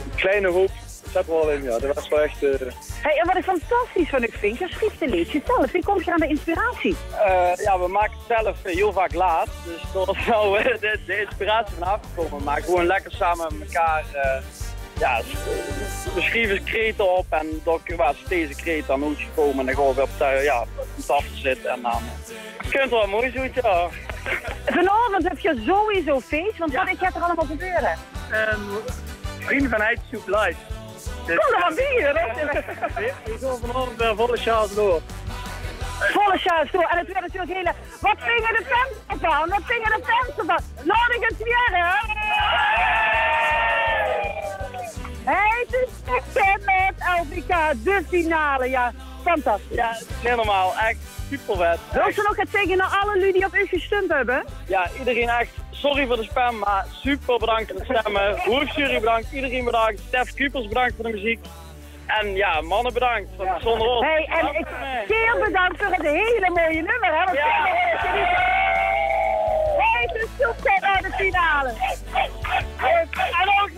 ein klein hoop zat waal in, ja. Det waas waal ech, eh, Hey, en waat ich fantastisch van uch vinj, geer sjrief de leedsjes zelf. Wie kómtj geer aan de inspiratie? Eh, ja, v'r make 't zelf, eh, hiel vaak laat. Dus dao is noe, eh, de, de inspiratie vanaaf gekómme. Mer gewoen lekker same mit mekaar, eh, ja, s-, v'r sjrieve krete op en dao waas deze kreet daan oet gekómme. En daan gaon v'r op de, ja, op de tafel zitte en daan, eh, kint 't waal mooi zoe, ja. Vanaovend höb geer sowieso fees, want waat geit d'r allemaol gebeure? Ehm, Vrienden van Heite Soep Live. Dus, kóm d'r mer bie, hè? Veer, veer gaon vanaovend weer volle sjaals door. Volle sjaals door. En 't weurt natuurlik hiel... Waat vinje de fans d'rvan? Waat vinje de fans d'rvan? Laot ich 't weer, hè? Hey, 't is ech, hè, mit L V K, de finale. Ja, fantastisch. Ja, neet normaal. Ech supervet. Wils se nog get zègke nao alle luuj die op uch gestump höbbe? Ja, ederein ech sorry veur de spam, mer super bedank veur 't stemme. Hoofjury bedank, ederein bedank. Stef Kupers bedank veur de meziek. En ja, manne bedank, want zónger ós... Hey, en ich, zeer bedank veur 't hiel mooie nummer, hè, want... Ja. Hey, dus zoek nao de finale. En ouch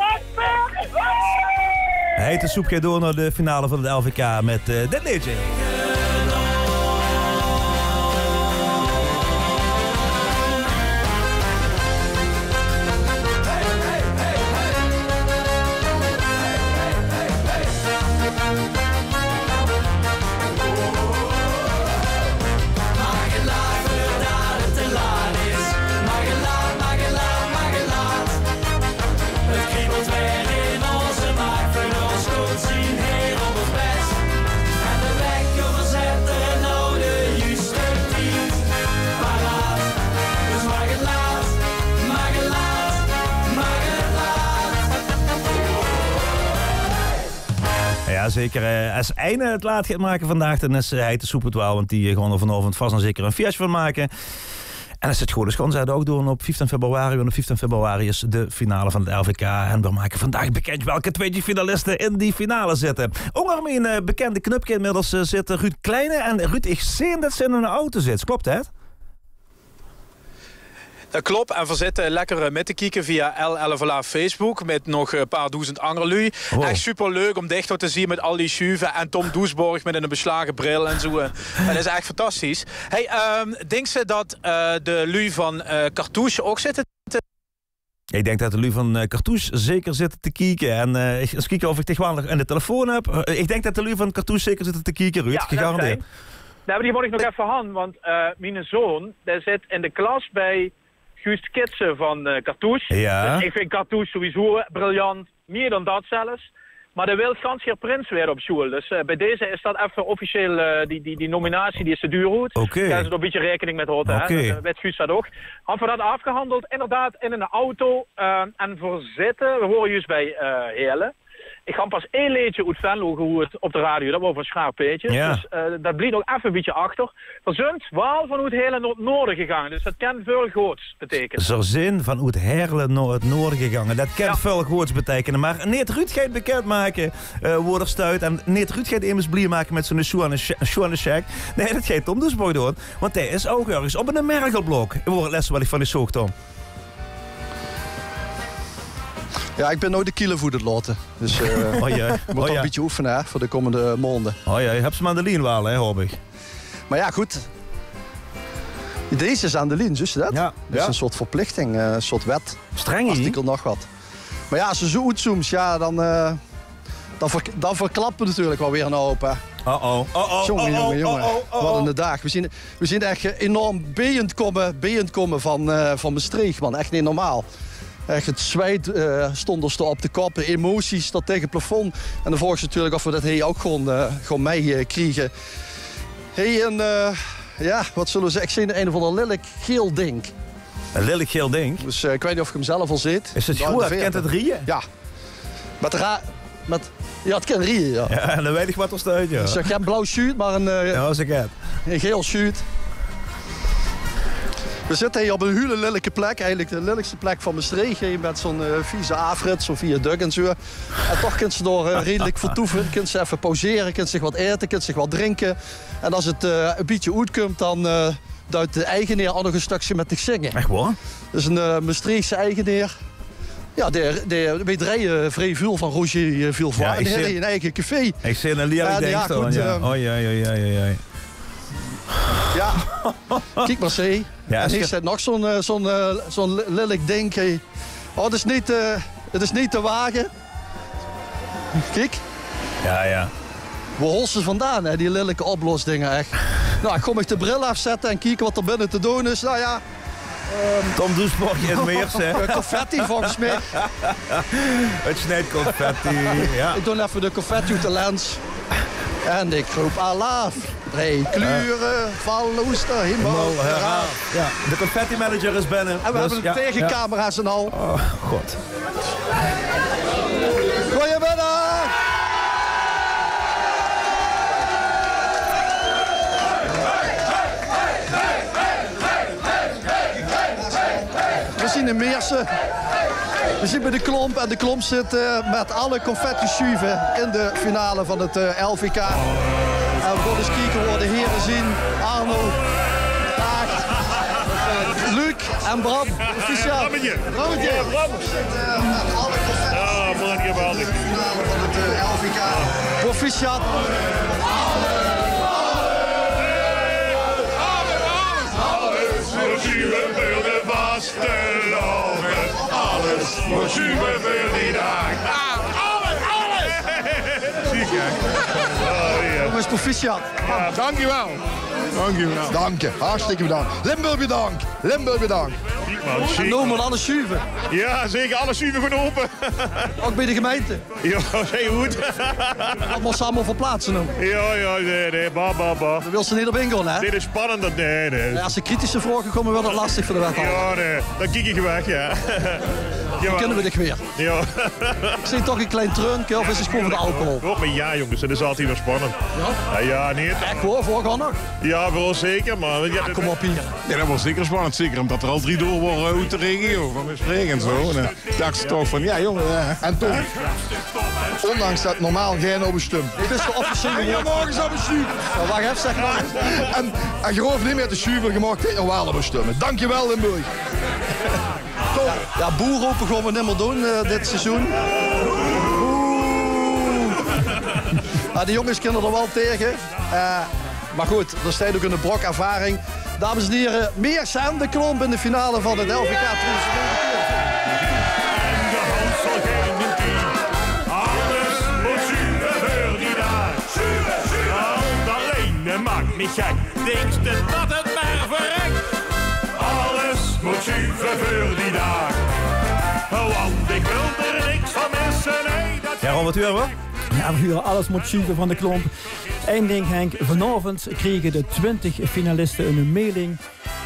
Heite Soep geit door nao de finale van 't L V K mit, eh, dit leedje. Ja, zeker. Eh, es eine 't laat geit make vandaag, daan is, eh, Heite Soep 't waal. Want die, eh, gaon d'r vanaovend vas en zeker ein fieësje van make. En es 't good is, gaon ze 't ouch doon op vieftien februari. Want op vieftien februari is de finale van 't L V K. En v'r make vandaag bekindj welke twintig finaliste in die finale zitte. Ónger mien, eh, bekindje knupke inmiddels, eh, zit Ruud Kleine. En Ruud, ich zeen det se in ein auto zits. Klop det? Det klop, en veer zitte lekker, eh, mit te kieke via L L V L A Facebook mit nog, eh, ein paar doezend anger luuj. Wow. Ech superleuk óm dich dao te zeen mit al die sjuve en Tom Doesborg mit 'ne beslage bril en zoe, eh. Det is ech fantastisch. Hey, ehm, dinks se det, eh, de luuj van, eh, Cartouche ouch zitte te... Ich dink det de luuj van, eh, Cartouche zeker zitte te kieke. En, eh, ich, ins kieke of ich dich waal nog aan de telefoon höb. Eh, ich dink det de luuj van Cartouche zeker zitte te kieke, Ruud. Ja, det gegarandeerd. Nae, mer die mót ich nog effe han, want, eh, miene zoon, dae zit in de klas bie Guus Kitsen van, eh, Cartouche. Ja. Dus ich vinj Cartouche sowieso briljant, mier dan dat zelfs. Mer dae wilt gans gaer prins waere op sjoeal. Dus, eh, bie deze is dat effe officieel, eh, die, die, die nominatie, die is te duur oet. Oké. Dao is 't 'n bietje raekening mit haoje, hè. Oké. Dat, eh, weit Guus dat ouch. Hant v'r dat aafgehandeld, inderdaad, in 'n auto, eh, en veer zitte, veer wore juus bie, eh, Heerle. Ich han pas ein leedje oet Venlo gehuurd op de radio, dat waor van Sjraar Peetjes. Ja. Dus, eh, dat blief nog effe e bietje achter. Veer zunt waal vanoet Heerle nao 't noorde gegange, dus dat kan väöl goods beteikene. Veer zunt vanoet Heerle nao 't noorde gegange. Dat kan väöl goods beteikene, mer neet Ruud geit bekindmake, eh, woe d'r steit. En neet Ruud geit emes blie make mit zoe'n sjoeane sj-, sjoeane sjaek. Nae, dat geit Tom Doesborg doon, want dae is ouch örges op 'n mergelblok. Woe 't lèste waat ich van dich zoog, Tom. Ja, ich bin noe de kiele voet aan 't laote. Dus, eh, mót nog e bietje oefene, hè, veur de kómmende maonde. O ja, höbs se 'm aan de lien waal, hè, haop ich. Mer ja, good. Deze is aan de lien, zuus se dat? Ja. Dat is 'n soort verplichting, eh, 'n soort wet. Streng, hè? Artikel nog wat. Mer ja, es se zoe oetzooms, ja, dan, eh, dan ver-, dan verklappe v'r natuurlik waal weer 'nen houp, hè. Uh-oh, uh-oh, jonge, uh-oh, jonge, jonge. Uh-oh, uh-oh. Wat 'ne daag. We zien, we zien ech, eh, enorm beejend kómme, beejend kómme van, eh, van Mestreech, man. Ech neet normaal. Ech, 't zweet, eh, stóng ós op de kop, de emoties tot tege 't plafond. En dan vroog ze natuurlik of we det hie ouch gewoon, eh, gewoon mei, eh, kriege. Hie en, eh, jao, wat zulle we zègke? Ich zeen ein of anger lillik geel dink. Ein lillik geel dink? Dus, eh, ich weit neet of geer 'm zelf al zeet. Is 't groeat? Kint 't rieje? Jao. Mit ra-, mit, jao, 't kin rieje, jao. Jao, dan weit ich wat d'r steit, jao. Dus, eh, gein blauw sjuut, mer ein, eh, jao, is 't. Ein geel sjuut. We zitte hie op ein hiel lillike plek, eigelik de lillikste plek van Mestreech. Hie mit zo'n, eh, vieze afrit, zo'n viaduct en zoe. En toch kins se dao, eh, redelik vertoeve. Kins se effe pauzere, kins se get aete, kins se get drinke. En es 't, eh, ein bietje oetkump, dan, eh, duit de eigenaer ouch nog ein stökske mit dich zinge. Ech waor? Det is ein, eh, Mestreechse eigenaer. Jao, dae, dae, weej drejje, eh, vrie väöl van Roger, eh, Villefranche. Jao, en dae haet ein eige café. Ich zeen ein lierlik dink staon, jao. Oei, oei, oei, oei, oei. Jao, kiek mer, zeen. Jao, en hie steit nog zo'n, eh, zo'n, eh, zo'n li-, lillik dink, hè. Oh, 't is neet, eh, 't is neet te wage. Kiek. Jao, jao. Wo hols se vandaan, hè, die lillike opblosdinger, ech? Noe, ich gaon mich de bril aafzètte en kieke wat d'r binne te doon is. Noe jao. Tom Doesborg in Meerse, hè? Eh, confetti, volges mich. 't Snijt confetti, jao. Ich doon effe de confetti oet de lens. En ich roop alaaf. Drie kleure van Loester, hiemel, hiemel heraaf. Jao, de confettimanager is binne. En we höbbe 'm taenge camera's en al. Oh, god. Goeiemiddag! We zien in Meerse. We zien bij de Klomp en de Klomp zit, eh, met alle confettisjuve in de finale van het, eh, L V K. En we gaon ens kieke wo de here zien. Arno, Daag, Luc en Bram. Proficiat. Brammetje. Brammetje. Jao, Bram. Jao, man, geweldig. Proficiat. Alles mót sjuve veur die daag. Alles, alles! Ziek, hè? Oh, jao. Jónges, proficiat. Jao, dankjewel. Dankjewel. Dank je. Hartstikke bedankt. Limburg bedankt. Limburg bedankt. Ziek, man. Ziek, man. En noe mót alles sjuve. Jao, zeker. Alles sjuve van ope. Ouch bij de gemeinte. Jao, zeer good. Det mós se allemaol verplaatse noe. Jao, jao, nae, nae, bah, bah, bah. Dao wils se neet op ingaon, hè? Dit is spannend, det, nae, nae. Jao, es d'r kritische vraoge kómme, weurt det lastig veur de wethouder. Jao, nae, dan kiek ich weg, jao. Jao. Kinne we dich weer. Jao. Ich zeen toch ein klein treunke, of is 't gewoon veur de alcohol? Jao, mer jao, jónges, det is altied weer spannend. Jao? Jao, jao, nae. Ech waor, veur ós nog? Jao, veur ós zeker, mer jao, kóm op hie. Jao, det waor zeker spannend, zeker ómdet d'r al drie door wore, eh, oet de regio, van Mestreech en zo, hè. Dachs se toch van, jao, jóng, eh. En toch, óndanks det normaal gein op de stum. Dit is de officiële. Jao, morges op de stum. Jao, wach effe, zèk mer. En, en geer hoof neet mieë te sjuve, geer maag dit nog waal op de stum. Dankjewel, Limburg. Jao, boe rope gaon we nimmer doon, eh, dit seizoen. Oeh. Mer de jónges kinne d'r waal taenge. Eh, mer good, d'r steit ouch 'ne brok ervaring. Dames en hiere, Meerse en de Klomp in de finale van 't L V K twieëdoezend negentien. En de Hans zal gein tien. Alles mót sjuve veur die daag. Geld allein maak mich gek. Dinks se det 't mer verrek? Alles mót sjuve veur die daag. Want ich wil d'r niks van misse, nae, det... Jao, Ron, wat hure we? Jao, we hure Alles mót sjuve van de Klomp. Ein dink, Henk, vanaovend kriege de twintig finaliste ein mailing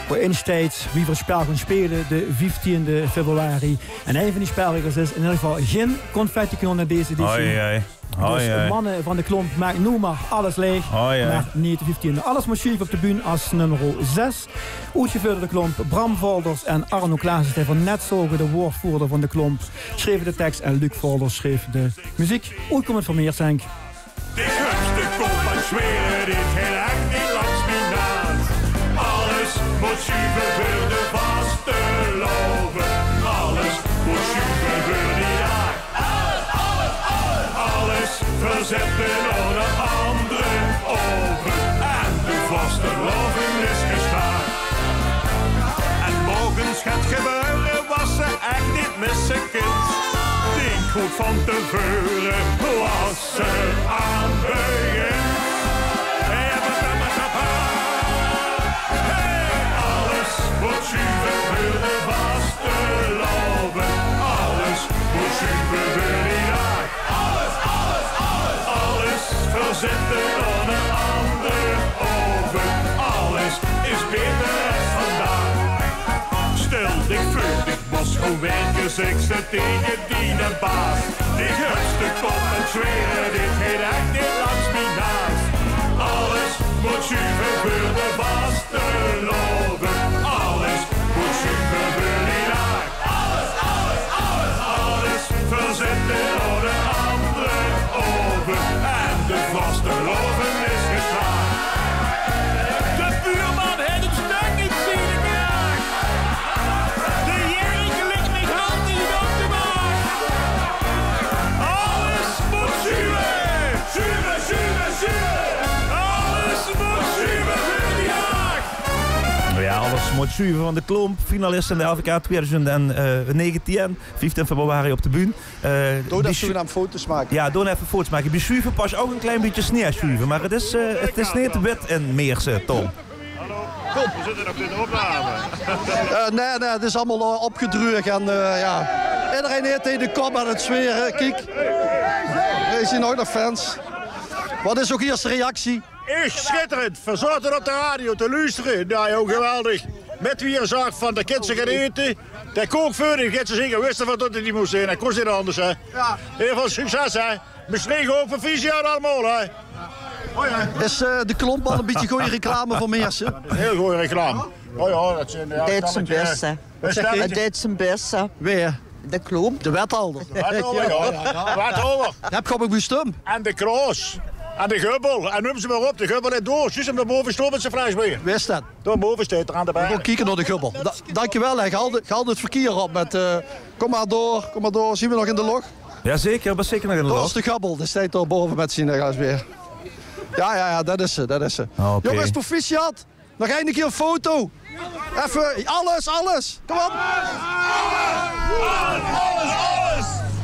wo-in steit wie v'r 't spel gaon speule de vieftiende februari. En ein van die spelregels is in eder geval gein confettikanon in deze editie. Oei, oei. Dus, eh, manne van de Klomp, maak noe mer alles laeg. Oei, oei. Mer neet de vieftiende. Alles mót sjuve op de bühne es nummer zes. Oetgeveurd door de Klomp, Bram Volders en Arno Klaasens, die v'r net zoge, de woordvoerder van de Klomp, sjreve de teks en Luc Volders sjreef de meziek. Oetkómmend veur Meersenk. De groetste kop aan sjwere, die geit ech neet langs mien naas. Alles mót sjuve veur de vastelaovend. Alles mót sjuve veur die daag. Alles, alles, alles. Veer zitte nao de aandere aovend en de vastelaovend is gestart. En morges 't gebeure wat se ech neet misse kins. Dink good van te veure wat se aan begins. Veur de vastelaovend, alles mót sjuve veur die daag. Alles, alles, alles, alles. Veer zitte aon 'nen andere oven, alles is baeter es vandaag. Stèl dich veur, dich mós goon wèrke, zègk ze taenge diene baas. Dich höbs de kop en zwaere, dit geit ech neet langs mien naas. Alles mót sjuve veur de vastelaovend, alles mót sjuve veur die daag. Alles, alles, alles, alles. Veer zitte aon 'nen andere oven en de vastelaovend is geslaag. De buurman haet 't stök in zien kraag. De jerk ligk mich altied op de maag. Alles mót sjuve. Sjuve, sjuve, sjuve. Alles mót sjuve veur die daag. Jao, alles mót sjuve van de Klomp. Finalist in de L V K twieëdoezend negentieën, vieftieën februari op de bühne. Eh, Doe die dat sju- zogenaamd foto's make. Jao, doe effe foto's make. Bie sjuve pas ouch e klein bietje sneer sjuve, mer 't is, eh, 't is neet wit in Meerse, Tom. Hallo. Kom. Veer zitte nog in de opname. Eh, nae, nae, 't is allemaol, eh, opgedreug en, eh, jao. Ederein haet taenge de kop aon 't zwere. Kiek, hie zien ouch nog fans. Wat is ouch hie de reactie? Ech sjitterend. Veer zaote op de radio te loestere. Jao, joh, geweldig. Mit wie 'r zag van, de kins se gaon ete. De kook veur dich, de kins se zeker wiste wat dat 't neet mós zeen. Dat kós neet anders, hè. Jao. Hiel väöl succes, hè. Mestreech ouch, proficiat allemaol, hè. Is, eh, de Klomp al e bietje gooj reclame veur Meerse? Hiel gooj reclame. Oh jao, dat zeen, jao, Deit zien bès. Wat zègk geer? Deit zien bès. Wae? De Klomp. De wethaojer. De wethaojer, jao. De wethaojer. Höb geer op uch bestump? En de Kroos. En de Gubbel. En neum ze mer op. De Gubbel haet door. Zjus um de bove stoot mit zien fles beer. Wae is dat? Dao bove steit 'r aan de bar. Veer gaon kieke nao de Gubbel. Da-, dankjewel, hè. Geer haolt 't, geer haolt 't verkier op mit, eh, kom mer door, kom mer door. Zien veer nog in de lóch? Jao, zeker. Veer zeen zeker nog in de lóch. Dao is de Gubbel. Dae steit dao bove mit zien, eh, glas beer. Jao, jao, jao, dat is ze, dat is ze. Oké. Jónges, proficiat. Nog eine kier 'n foto. Effe, alles, alles. Kom op.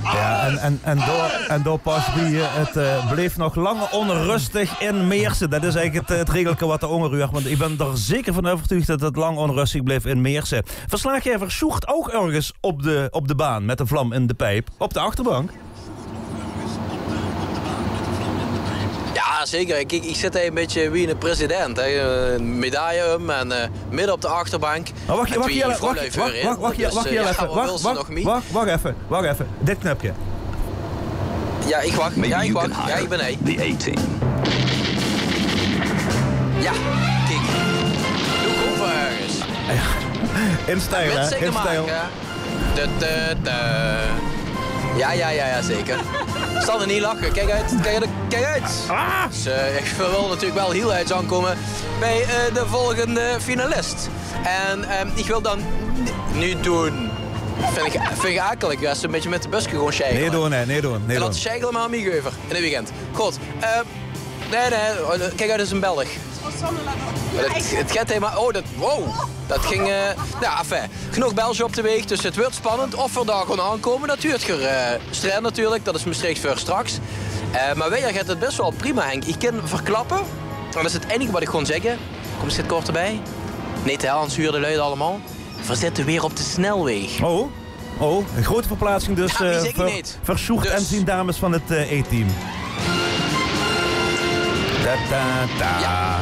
Jao, en, en, en dao, en dao pas bie, eh, 't, eh, bleef nog lang ónröstig in Meerse. Dat is eigelik 't, eh, 't regelke wat d'r ónger huurt, want ich bön d'r zeker van euvertuug dat 't lang ónröstig bleef in Meerse. Verslaggevers, sjoert ouch örges op de, op de baan mit de vlam in de piep, op de achterbank? Jao, zeker. Kiek, ich zit hie e bietje wie 'ne president, hè. Eh, medaille um en, eh, midde op de achterbank. Mer wach, wach, wach, wach, wach, wach, wach, wach, wach, wach effe. Wach, wach effe, wach effe. Dit knöpke. Jao, ich wach. Jao, ich wach. Jao, ich bön hie. The A-Team. Jao, kiek. Noe kómme veer örges. In stijl, hè? In stijl. Tut, tut, tut. Jao, jao, jao, jao, zeker. Zal d'r neet lache. Kiek oet, kiek oet, kiek oet. Ah! Dus, eh, ich wil natuurlik waal hiel oets aankómme bie, eh, de volgende finalist. En, ehm, ich wil dan n-, neet doon. Vin ich, vin ich akelik, es ze e bietje mit de bus gaon sjeigele. Neet doon, hè, neet doon, neet doon. En dan sjeigele mer aan mich euver in 't weekend. Good. Eh, nae, nae, kiek oet, is 'ne Belg. Mer 't, 't geit hielemaol, oh, dat, wow. Dat ging, eh, noe, enfin, genóg Belsje op de waeg, dus 't weurt spannend. Of veer dao gaon aankómme, dat huurt geer, eh, straks natuurlik. Dat is Mestreechs veur straks. Eh, mer wiejer geit 't bès waal prima, Henk. Ich kin verklappe, en dat is 't einige wat ich gaon zègke. Kóm ins get korter bie. Neet te hel, anders hure de luuj 't allemaol. Veer zitte weer op de snelwaeg. Oh. Oh, 'n groete verplaatsing dus, eh, veur, veur Sjoerd en zien dames van 't, eh, A-team. Ta, ta, ta. Jao.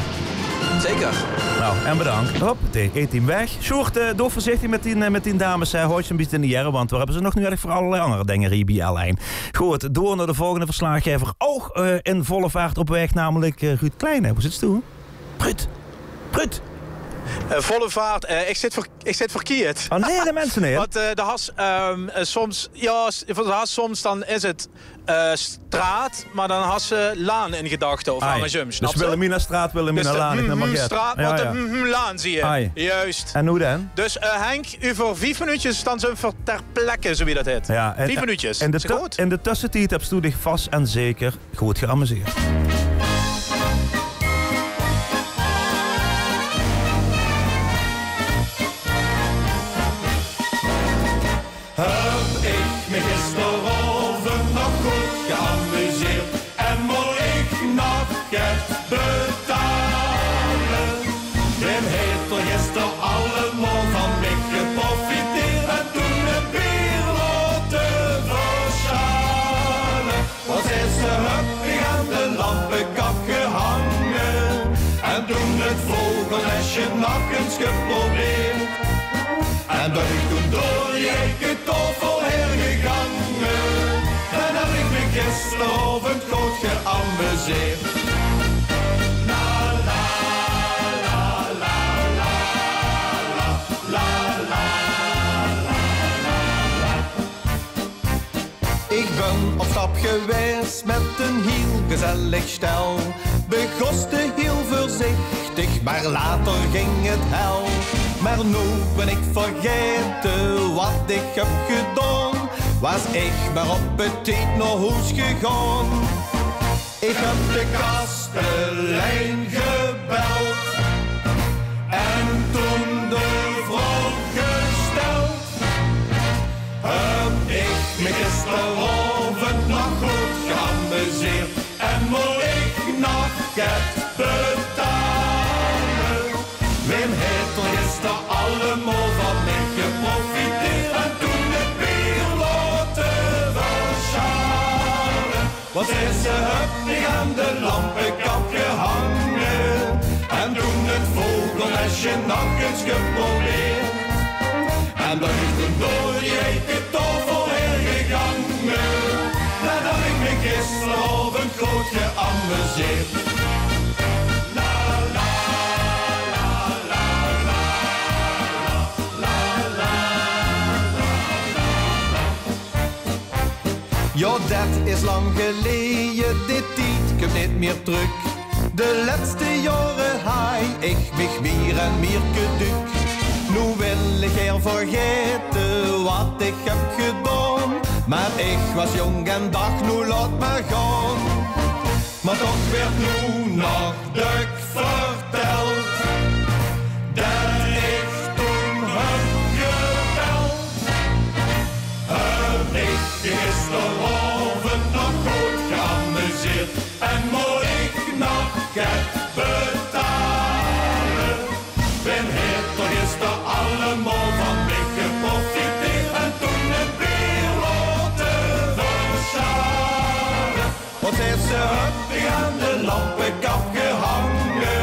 Zeker. Nou, en bedank. Hop, de A-team weg. Sjoerd, eh, doot veurzichtig mit die, eh, mit die dames, hè. Haoj ze e bietje in de jerre, want veer höbbe ze nog nudig veur allerlei anger dinger hie bie L1. Good, door nao de volgende verslaggever. Ouch, eh, in volle vaart op waeg, namelik, eh, Ruud Kleine. Wo zits doe? Ruud. Ruud. Eh, volle vaart. Eh, ich zit veur Ich zit verkierd. Oh nae, de minse neet. Want, eh, de has, ehm, eh, soms, jao, s-, de has soms dan is 't, eh, straat, mer dan has ze laan in gedachte of andersjum, snaps se? Dus Wilhelminastraat, Wilhelminalaan, ich neum mer get. Straat, jao, want de laan, zie je. Juist. En noe dan? Dus, eh, Henk, euver vief minuutjes dan zeen veer ter plekke, zowie dat hèt. Vief minuutjes. In de tössetied höbs doe dich vas en zeker good geamuseerd. Höb ich mich gisteravend nog good geamuseerd en mót ich nog get betale? Wae haet d'r gister allemaol van mich gepot? Nog ins geprobeerd. En bön ich toen door die eike taofel haer gegange, dan höb ich mich gisteraovend good geamuseerd. La, la, la, la, la, la, la, la, la, la, la. Ich bön op stap gewaes mit ein hiel gezellig stel. Begós 't hiel veurzichtig, mer later ging 't hel. Mer noe bön ich vergaete wat ich höb gedaon. Waas ich mer op tied nao hoes gegaon. Ich höb de kastelein gebeld en toen de vraog gesteld: höb ich mich gisteraovend nog good geamuseerd en mót ich nog get betale? Wae haet d'r gister allemaol van mich geprofiteerd en toen 't beer laote versjare? Wat zaet ze: höb ich aan de lampekap gehange en toen 't vogelnestje nog ins geprobeerd. En bön ich toen door die eike taofel haer gegange, dan höb ich mich gisteraovend good geamuseerd. La, la, la, la, la, la, la, la, la, la. Jao, det is lang geleje, dae tied kump neet mieër trök. De lètste jaore haaj ich mich mieër en mieër geduk. Noe wil ich gaer vergaete wat ich höb gedaon. Mer ich waas jónk en dach: noe laot mer gaon. Mer toch waert noe nog dök verteld det ich toen höb gebeld. Höb ich gisteraovend nog good geamuseerd en mót ich nog get betale? Wae haet d'r gister allemaol van mich geprofiteerd en toen 't beer laote versjare? Wat zaet ze: höb ich aan de lampekap gehange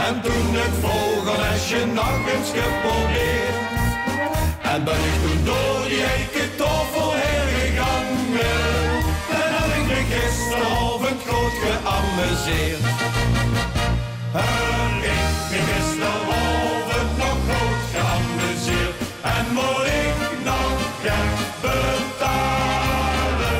en toen 't vogelnestje nog ins geprobeerd. En bön ich toen door die eike taofel haer gegange, dan höb ich mich gisteraovend good geamuseerd. Höb ich mich gisteraovend nog good geamuseerd en mót ich nog get betale?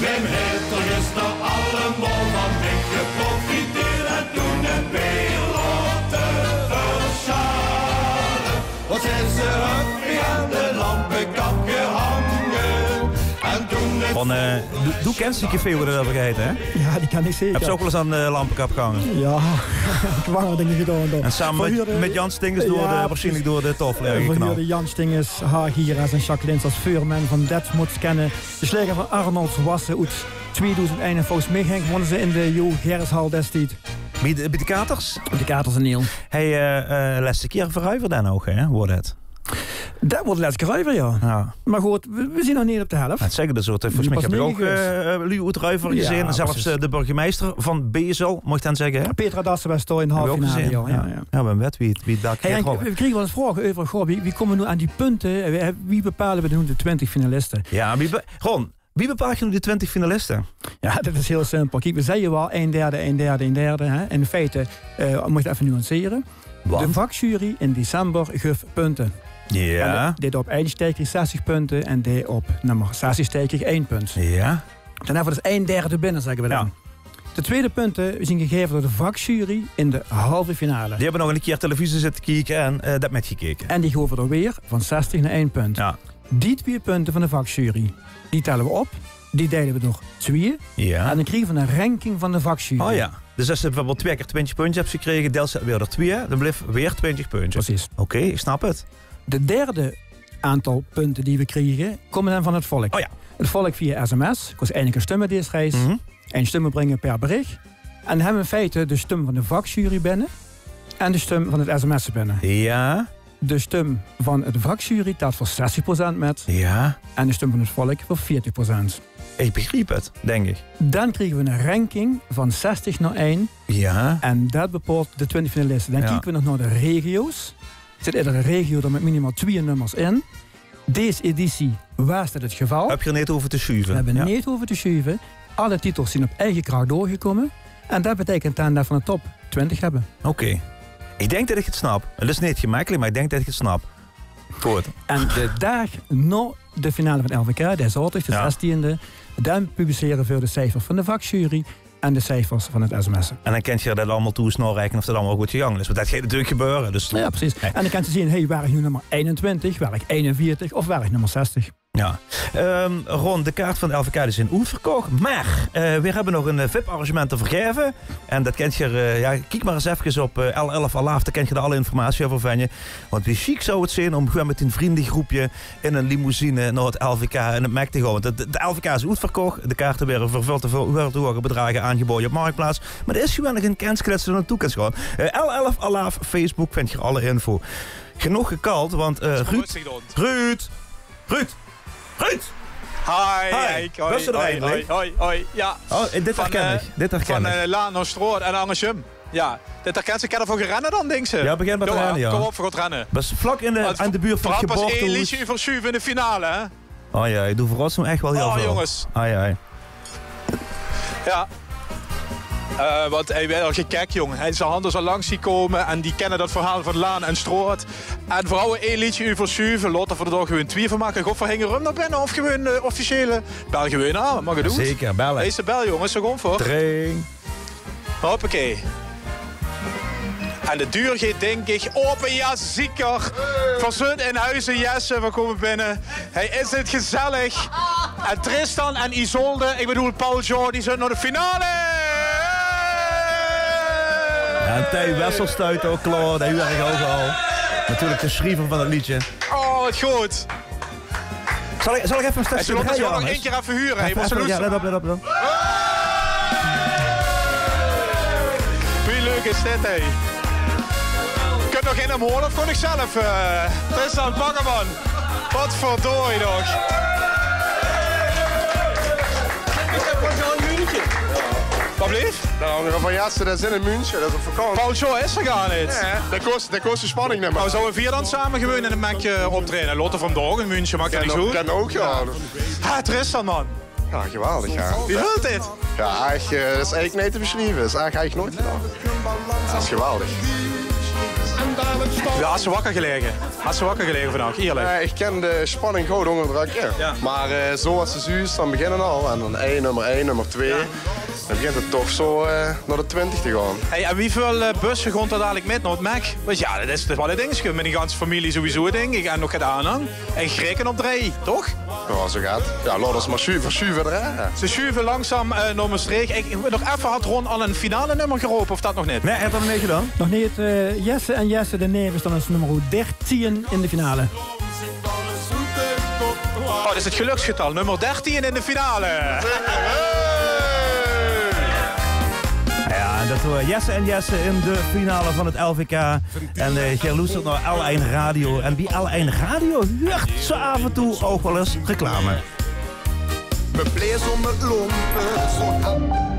Wae haet d'r gister allemaol van mich geprofiteerd en toen 't beer laote versjare? Wat zaet ze: höb ich aan de lampekap gehange en toen 't... Van, eh, doe, doe kins die café wo det euver geit, hè? Jao, die ken ich zeker. Höbs se ouch waal ins aan de lampekap gehange? Jao, ich höb waal dinger gedaon dao. En same mit, mit Jan Stingers door de, waarsjienlik door de taofel haer geknald. Jan Stingers, Haag Hieras en Jacques Lins es veurman van Det Mót Kènne. De sjlaeger van Arnold Wassen oet twiedoezend ein. En volges mich, Henk, wónne ze in de Jo Gerrishal destied. Bie de, bie de Katers? Bie de Katers in Niel. Hey, eh, eh, lètste kier veur Ruiver dan ouch, hè? Woor det? Det woor de lètste kier Ruiver, jao. Jao. Mer good, we, we zien nog neet op de hèlf. Det zègke ze zoe. Volges mich höb ich ouch, eh, luuj oet Ruiver gezeen. Zelfs, eh, de burgemeister van Bezel, mót ich dan zègke, hè? Petra Dassen waas dao in de halve finale, jao, jao. Jao, wae weit wie, wie det geit. Hey, Henk, we kriege waal ins vraoge euver, goh, wie, wie kómme we noe aan die punte? Wie, wie bepaole we noe de twintig finaliste? Jao, wie be-, Ron, wie bepaal geer noe de twintig finaliste? Jao, det is hiel simpel. Kiek, we zagte waal ein derde, ein derde, ein derde, hè. In feite, eh, mót ich effe nuancere. Want? De vakjury in december guf punte. Jao. En dae, dae op ein steek, krieg zestig punte en dae op nómmer zestig steek, krieg ein punt. Jao. Dan höbbe we dus ein derde binne, zègke we dan. Jao. De twiede punte zien gegaeve door de vakjury in de halve finale. Die höbbe nog ein kier televisie zitte kieke en, eh, det mitgekeke. En die gove d'r weer van zestig nao ein punt. Jao. Die twieë punte van de vakjury, die telle we op. Die deile we door twieë. Jao. En dan kriege we ein ranking van de vakjury. Oh jao. Dus es se bieveurbeeld twieë kier twintig puntje höbs gekrege, deils se weer door twieë, dan blif weer twintig puntje. Precies. Oké, ich snap 't. De derde aantal punte die we kriege, kómme dan van 't volk. Oh jao. 't Volk via sms, kós eine kan stumme dees reis. Mhm. Ein stumme bringe per berich. En dan höbbe we in feite de stum van de vakjury binne en de stum van 't sms binne. Jao. De stum van de vakjury telt veur zestig procent mit. Jao. En de stum van 't volk veur veertig procent. Ich begriep 't, dink ich. Dan kriege we 'n ranking van zestig nao ein. Ja. En dat bepaolt de twintig finaliste. Dan kieke we nog nao de regio's. Zit edere regio d'r mit minimaal twieë nummers in? Dees editie waas dat 't geval. Höb geer neet hove te sjuve? We höbbe neet hove te sjuve. Alle titels zien op eige krach doorgekómme. En dat beteikent dan dat we 'n top twintig höbbe. Oké. Ich dink dat ich 't snap. 't Is neet gemekkelik, mer ich dink dat ich 't snap. Good. En de daag nao de finale van 't L V K, de zaoterdig, de zestiende, dan publicere veer de cijfers van de vakjury en de cijfers van 't S M S. En dan kènt geer dat allemaol thoes naorekene of dat allemaol good gegange is. Want dat geit natuurlik gebeure. Dus... Ja, precies. En dan kènt ze zeen, hey, waor ich noe nummer einentwintig, waor ich einenveertig of waor ich nummer zestig? Ja. Ehm, Ron, de kaarte van 't L V K die zien oetverkoch. Mer, eh, veer höbbe nog 'n, eh, vip-arrangement te vergaeve. En dat kènt geer, eh, ja, kiek mer ins efkes op, eh, L elf Alaaf, dao kènt geer dao alle informatie euver vinje. Want wie sjiek zou 't zeen óm gewoon mit dien vrundegroepje in 'n limousine nao 't L V K in 't Mec te gaon. Want 't, 't L V K is oetverkoch, de kaarte waere veur väöl te väöl, väöl te hoge bedrage aangebaoje op Marktplaats. Mer d'r is gewoon nog 'n kenske dat se d'r naotoe kèns gaon. Eh, L elf Alaaf, Facebook, vindt geer alle info. Genóg gekald, want, eh, Ruud, Ruud, Ruud, Ruud! Hoi, hoi, hoi, hoi, hoi, hoi, ja. Oh, eh, dit herken ich, dit herken ich. Van, eh, Laan nao Straot en angersjóm. Ja, dit herkènt ze. Kènt geer d'r veur renne dan, dinks se? Ja, begin mit renne, ja. Kóm op, veer gaon renne. Bès vlak in de, aan de buurt van 't geboortehoes. Veer höbbe pas ein leedje euversjuve in de finale, hè? Oh ja, doe verras mich ech waal hiel väöl. Oh, jónges. Ai, ai. Ja. Eh, want hae waert al gekèk, jóng. Hae, ze hant ós al langs zien kómme en die kènne dat verhaol van Laan en Straot. En veer hawwe ein leedje euversjuve, laote veer d'r toch gewoon twieë van make. Gaon veer hingerum nao binne of gewoon, eh, officiële? Bel gewoon aan, maag 't oet. Zeker, belle. Dees bel, jónges, zo gaon veer. Dring. Hoppakee. En de deur geit, dink ich, ope. Ja, zeker. Veer zeen in Huize Jesse, veer kómme binne. Hey, is 't gezellig. En Tristan en Isolde, ich bedoel Paul Jean, die zeen nao de finale. Ja, en Thei Wessels steit ouch klaor, dae huur ich ouch al. Natuurlik de sjriever van 't leedje. Oh, wat good. Zal ich, zal ich effe 'n stökske drejje, Hannes? Hey, ze laote ze nog ein kier effe hure, hè. Effe, effe, ja, let op, let op, let op. Wie leuk is dit, hè? Kènt nog geine 'm haole of gaon ich zelf, eh, Tristan, pak 'm aan. Wat verdorie toch. Wat blief? Dao hange van Jesse, dae zeen in München, dat is op vakantie. Paul Jean is d'r gaar neet. Nae, dat kós, dat kós de spanning neet mier. Oh, zouwe veer dan same gewoon in 't Mec, eh, optraeje? Laote veer 'm dao ouch in München, maak dat niks oet. Kèn ouch, ja. Ha, Tristan, man. Ja, geweldig, ja. Wie veult dit? Ja, eigelik, eh, dat is eigelik neet te besjrieve. Dat is eigelik, eigelik noeit gedaon. Dat is geweldig. Ja, has se wakker gelaege? Has se wakker gelaege vannach, ierlik? Eh, ich kin de spanning good óngerdrökke. Ja. Mer, eh, zoe es se zuus, dan beginne al. En dan ein, nummer ein, nummer twieë. Ja. Dan begint 't toch zoe, eh, nao de twintig te gaon. Hey, en wieväöl, eh, busse gaon d'r dalik mit nao 't Mec? Want ja, dat is toch waal e dingske. Mit de ganse femilie sowieso, dink ich. En nog get aanhang. En ich raeken op drie, toch? Ja, zoe get. Ja, laot ós mer sju-, versjuve d'r, hè. Ze sjuve langzaam, eh, nao Mestreech. Ich, ich, nog effe, had Ron al e finalenummer gerope, of dat nog neet? Nae, hae haet dat nog neet gedaon. Nog neet, eh, Jesse en Jesse de Neves dan es nummer dertien in de finale. Oh, dat is 't geluksgetal. Nummer dertien in de finale. Ja, dat waor Jesse en Jesse in de finale van 't L V K. En, eh, geer loestert nao L ein Radio. En bie L ein Radio huurt zoe aaf en toe ouch waal ins reclame. Mien plees ónger 't lompe.